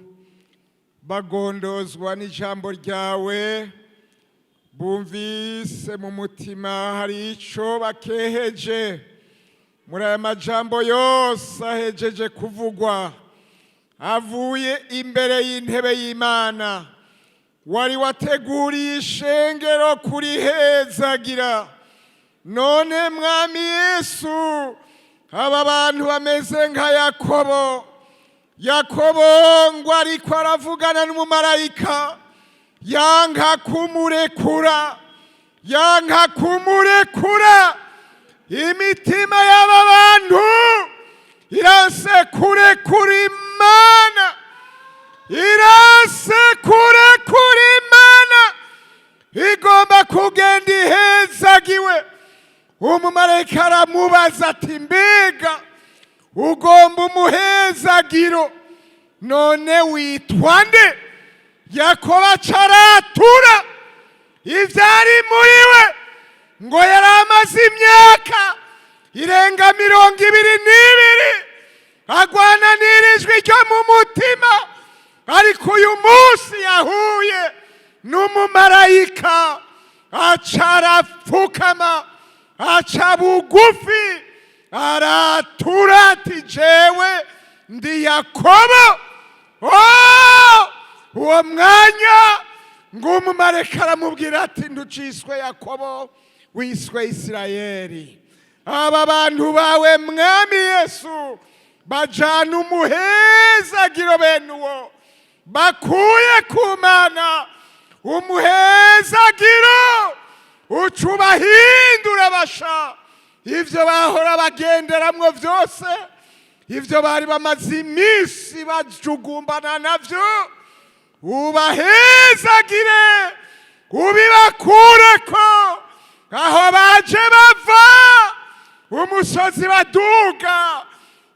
bagondozwa n'ijambo ryawe, bumvise mu mutima hari icyo bakeheje muri aya majambo yose ahejeje kuvugwa avuye imbere y'intebe y'Imana. Wari wateguriye ishengero kurihezagira. None Mwami Yesu, aba bantu bameze nka Yakobo. Yakobo ngo ariko aravugana n'umumarayika, yanka kumurekura, yanka kumurekura. Imitima y'aba bantu iranse kurekura Imana, iranse kurekura Imana, igomba kugenda ihezagiwe. Umumarayika aramubaza ati: "Mbega ugomba umuhezagiro? None witwa nde?" Yakobo acaratura ivyari muri we, ngo yari amaze imyaka irenga 22 agwana n'irijwi ryo mu mutima, ariko uyu munsi yahuye n'umumarayika, aca arapfukama, aca bugufi, aratura ati: "Jewe ndi Yakobo." Oh! Uwo mwanya ngo umumarayika aramubwira ati: "Ntuciswe Yakobo, wiswe Isirayeli." Aba bantu bawe, Mwami Yesu, bajana umuhezagiro bene uwo bakuye ku Mana, umuhezagiro uca ubahindura basha. Ibyo bahora bagenderamwo byose, ibyo bari bamaze iminsi bajugumbana nabyo, ubahezagire, ubibakureko. Aho baje bava, umusozi baduga,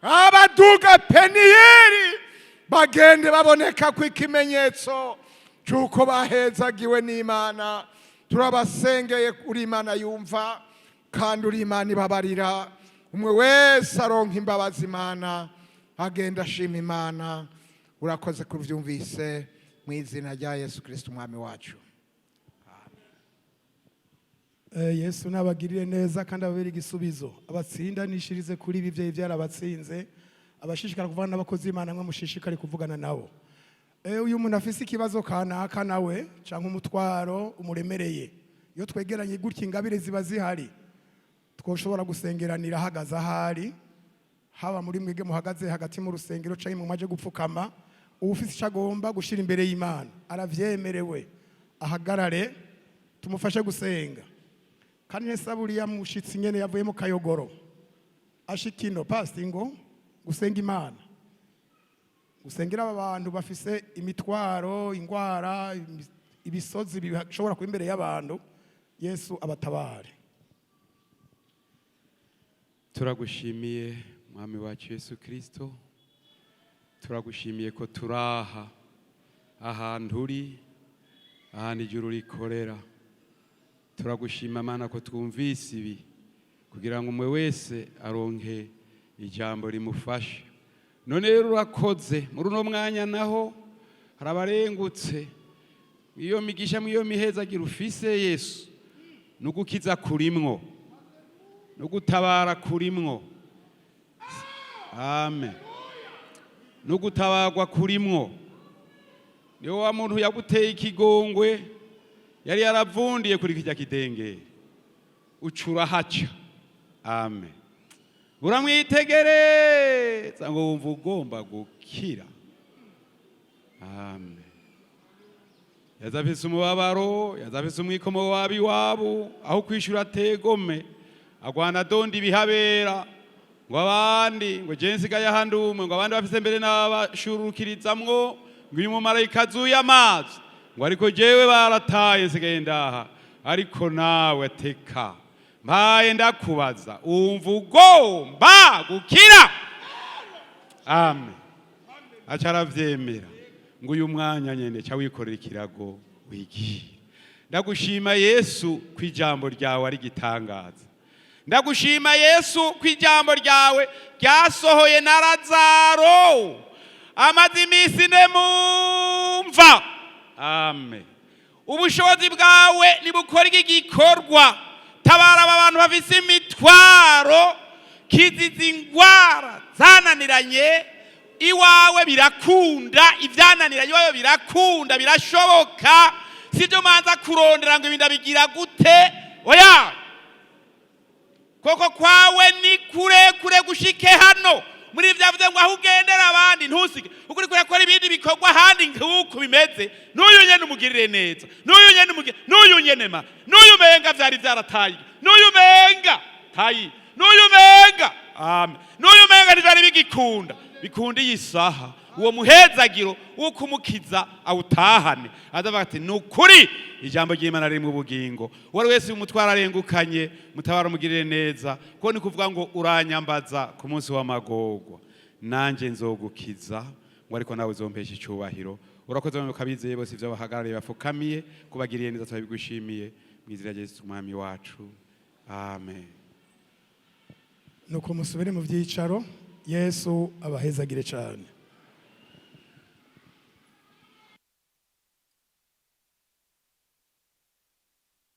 abaduga Peniyeri bagende baboneka ko ikimenyetso cy'uko bahezagiwe n'Imana. Turabasengeye. Uri Imana yumva kandi uri Imana ibabarira. Umwe wese aronka imbabazi, Imana, agenda ashima Imana. Urakoze kubyumvise, mu izina rya Yesu Kirisiti Umwami wacu. Yesu nabagirire neza kandi ababere igisubizo, abatsindanishirize kuri ibi byeyi byarabatsinze. Abashishikara kuvugana n'abakozi b'Imana, mwe mushishikare kuvugana nabo. Uyu muntu afise ikibazo kanaka nawe canke umutwaro umuremereye, iyo twegeranye gutya ingabire ziba zihari, twoshobora gusengeranira ahagaze ahari, haba muri mwege muhagaze hagati mu rusengero canke mu maje gupfukama. Uwufise ico agomba gushira imbere y'Imana aravyemerewe, ahagarare tumufashe gusenga. Kandi nese buriya mushitsi nyene yavuye mu Kayogoro ashikino pasi ngo gusenga Imana, gusengera aba bantu bafise imitwaro, ingwara, ibisozi bishobora kuba imbere y'abantu, Yesu abatabare. Turagushimiye, Mwami wacu Yesu Kirisito. Turagushimiye ko turaha ahantu uri, ahantu ijuru rikorera. Turagushima, Mana, ko twumvise ibi kugira ngo umwe wese aronke ijambo rimufashe. None rero urakoze. Muri uno mwanya naho hari abarengutse iyo migisha, mw'iyo mihezagira ufise, Yesu, nugukiza kurimwo, no gutabara kurimwo, amen, no gutabarwa kurimwo. Niwo wa muntu yaguteye ikigongwe, yari yaravundiye kuri kirya kidengeri, ucura haca, amen, uramwitegereza ngo wumva ugomba gukira, amen. Yaza afise umubabaro, yaza afise umwikomo w'abiwabo, aho kwishura ategome agwana adonda ibihabera, ngo abandi ngo je nsigaye ahandi umwe, ngo abandi bafise mbere n'abashurukirizamwo, ngo uyu mumarayika azuye amazi, ngo ariko jewe barataye, nsigaye ndaha. Ariko nawe teka mpaye ndakubaza: wumva ugomba gukira? Amen. Aca aravyemera, ngo uyu mwanya nyene ca wikorera ikirago wigiye. Ndagushima, Yesu, ko ijambo ryawe ari igitangaza. Ndagushima, Yesu, ko ijambo ryawe ryasohoye na Lazaro amaze iminsi 4 mumva, amen. Ubushobozi bwawe nibukora iki gikorwa. Tabara aba bantu bafise imitwaro, kiziza ingwara zananiranye. Iwawe birakunda, ibyananiranye iwawe birakunda, birashoboka. Sibyo manza kurondera ngo ibintu bigira gute, oya, koko kwawe ni kurekure gushike hano. Muri ibyo yavuze ngo aho ugendera abandi ntusige, ukuri kurakora ibindi bikorwa ahandi nk'uko bimeze. N'uyu nyene umugirire neza, n'uyu nyene umugirire, n'uyu nyene ma, n'uyu menga vyari vyarataye, n'uyu menga tayi, n'uyu menga, amen, n'uyu menga ntivyari bigikunda, bikunda iyi saha. Uwo muhezagiro wo kumukiza awutahane, azavuga ati: "Ni ukuri ijambo ry'Imana riri mu bugingo." Uwo ari wese umutwaro arengukanye, mutabara, umugirire neza, kuko ni kuvuga ngo: "Uranyambaza ku munsi w'amagorwa, nanjye nzogukiza," ngo ariko nawe uzompesha icubahiro. Urakoze mu kabizeye bose, ivyo bahagarariye bafukamiye, kubagiriye neza, turabigushimiye mu izina rya Yesu Umwami wacu, amen. Nuko musubire mu byicaro. Yesu abahezagire cyane.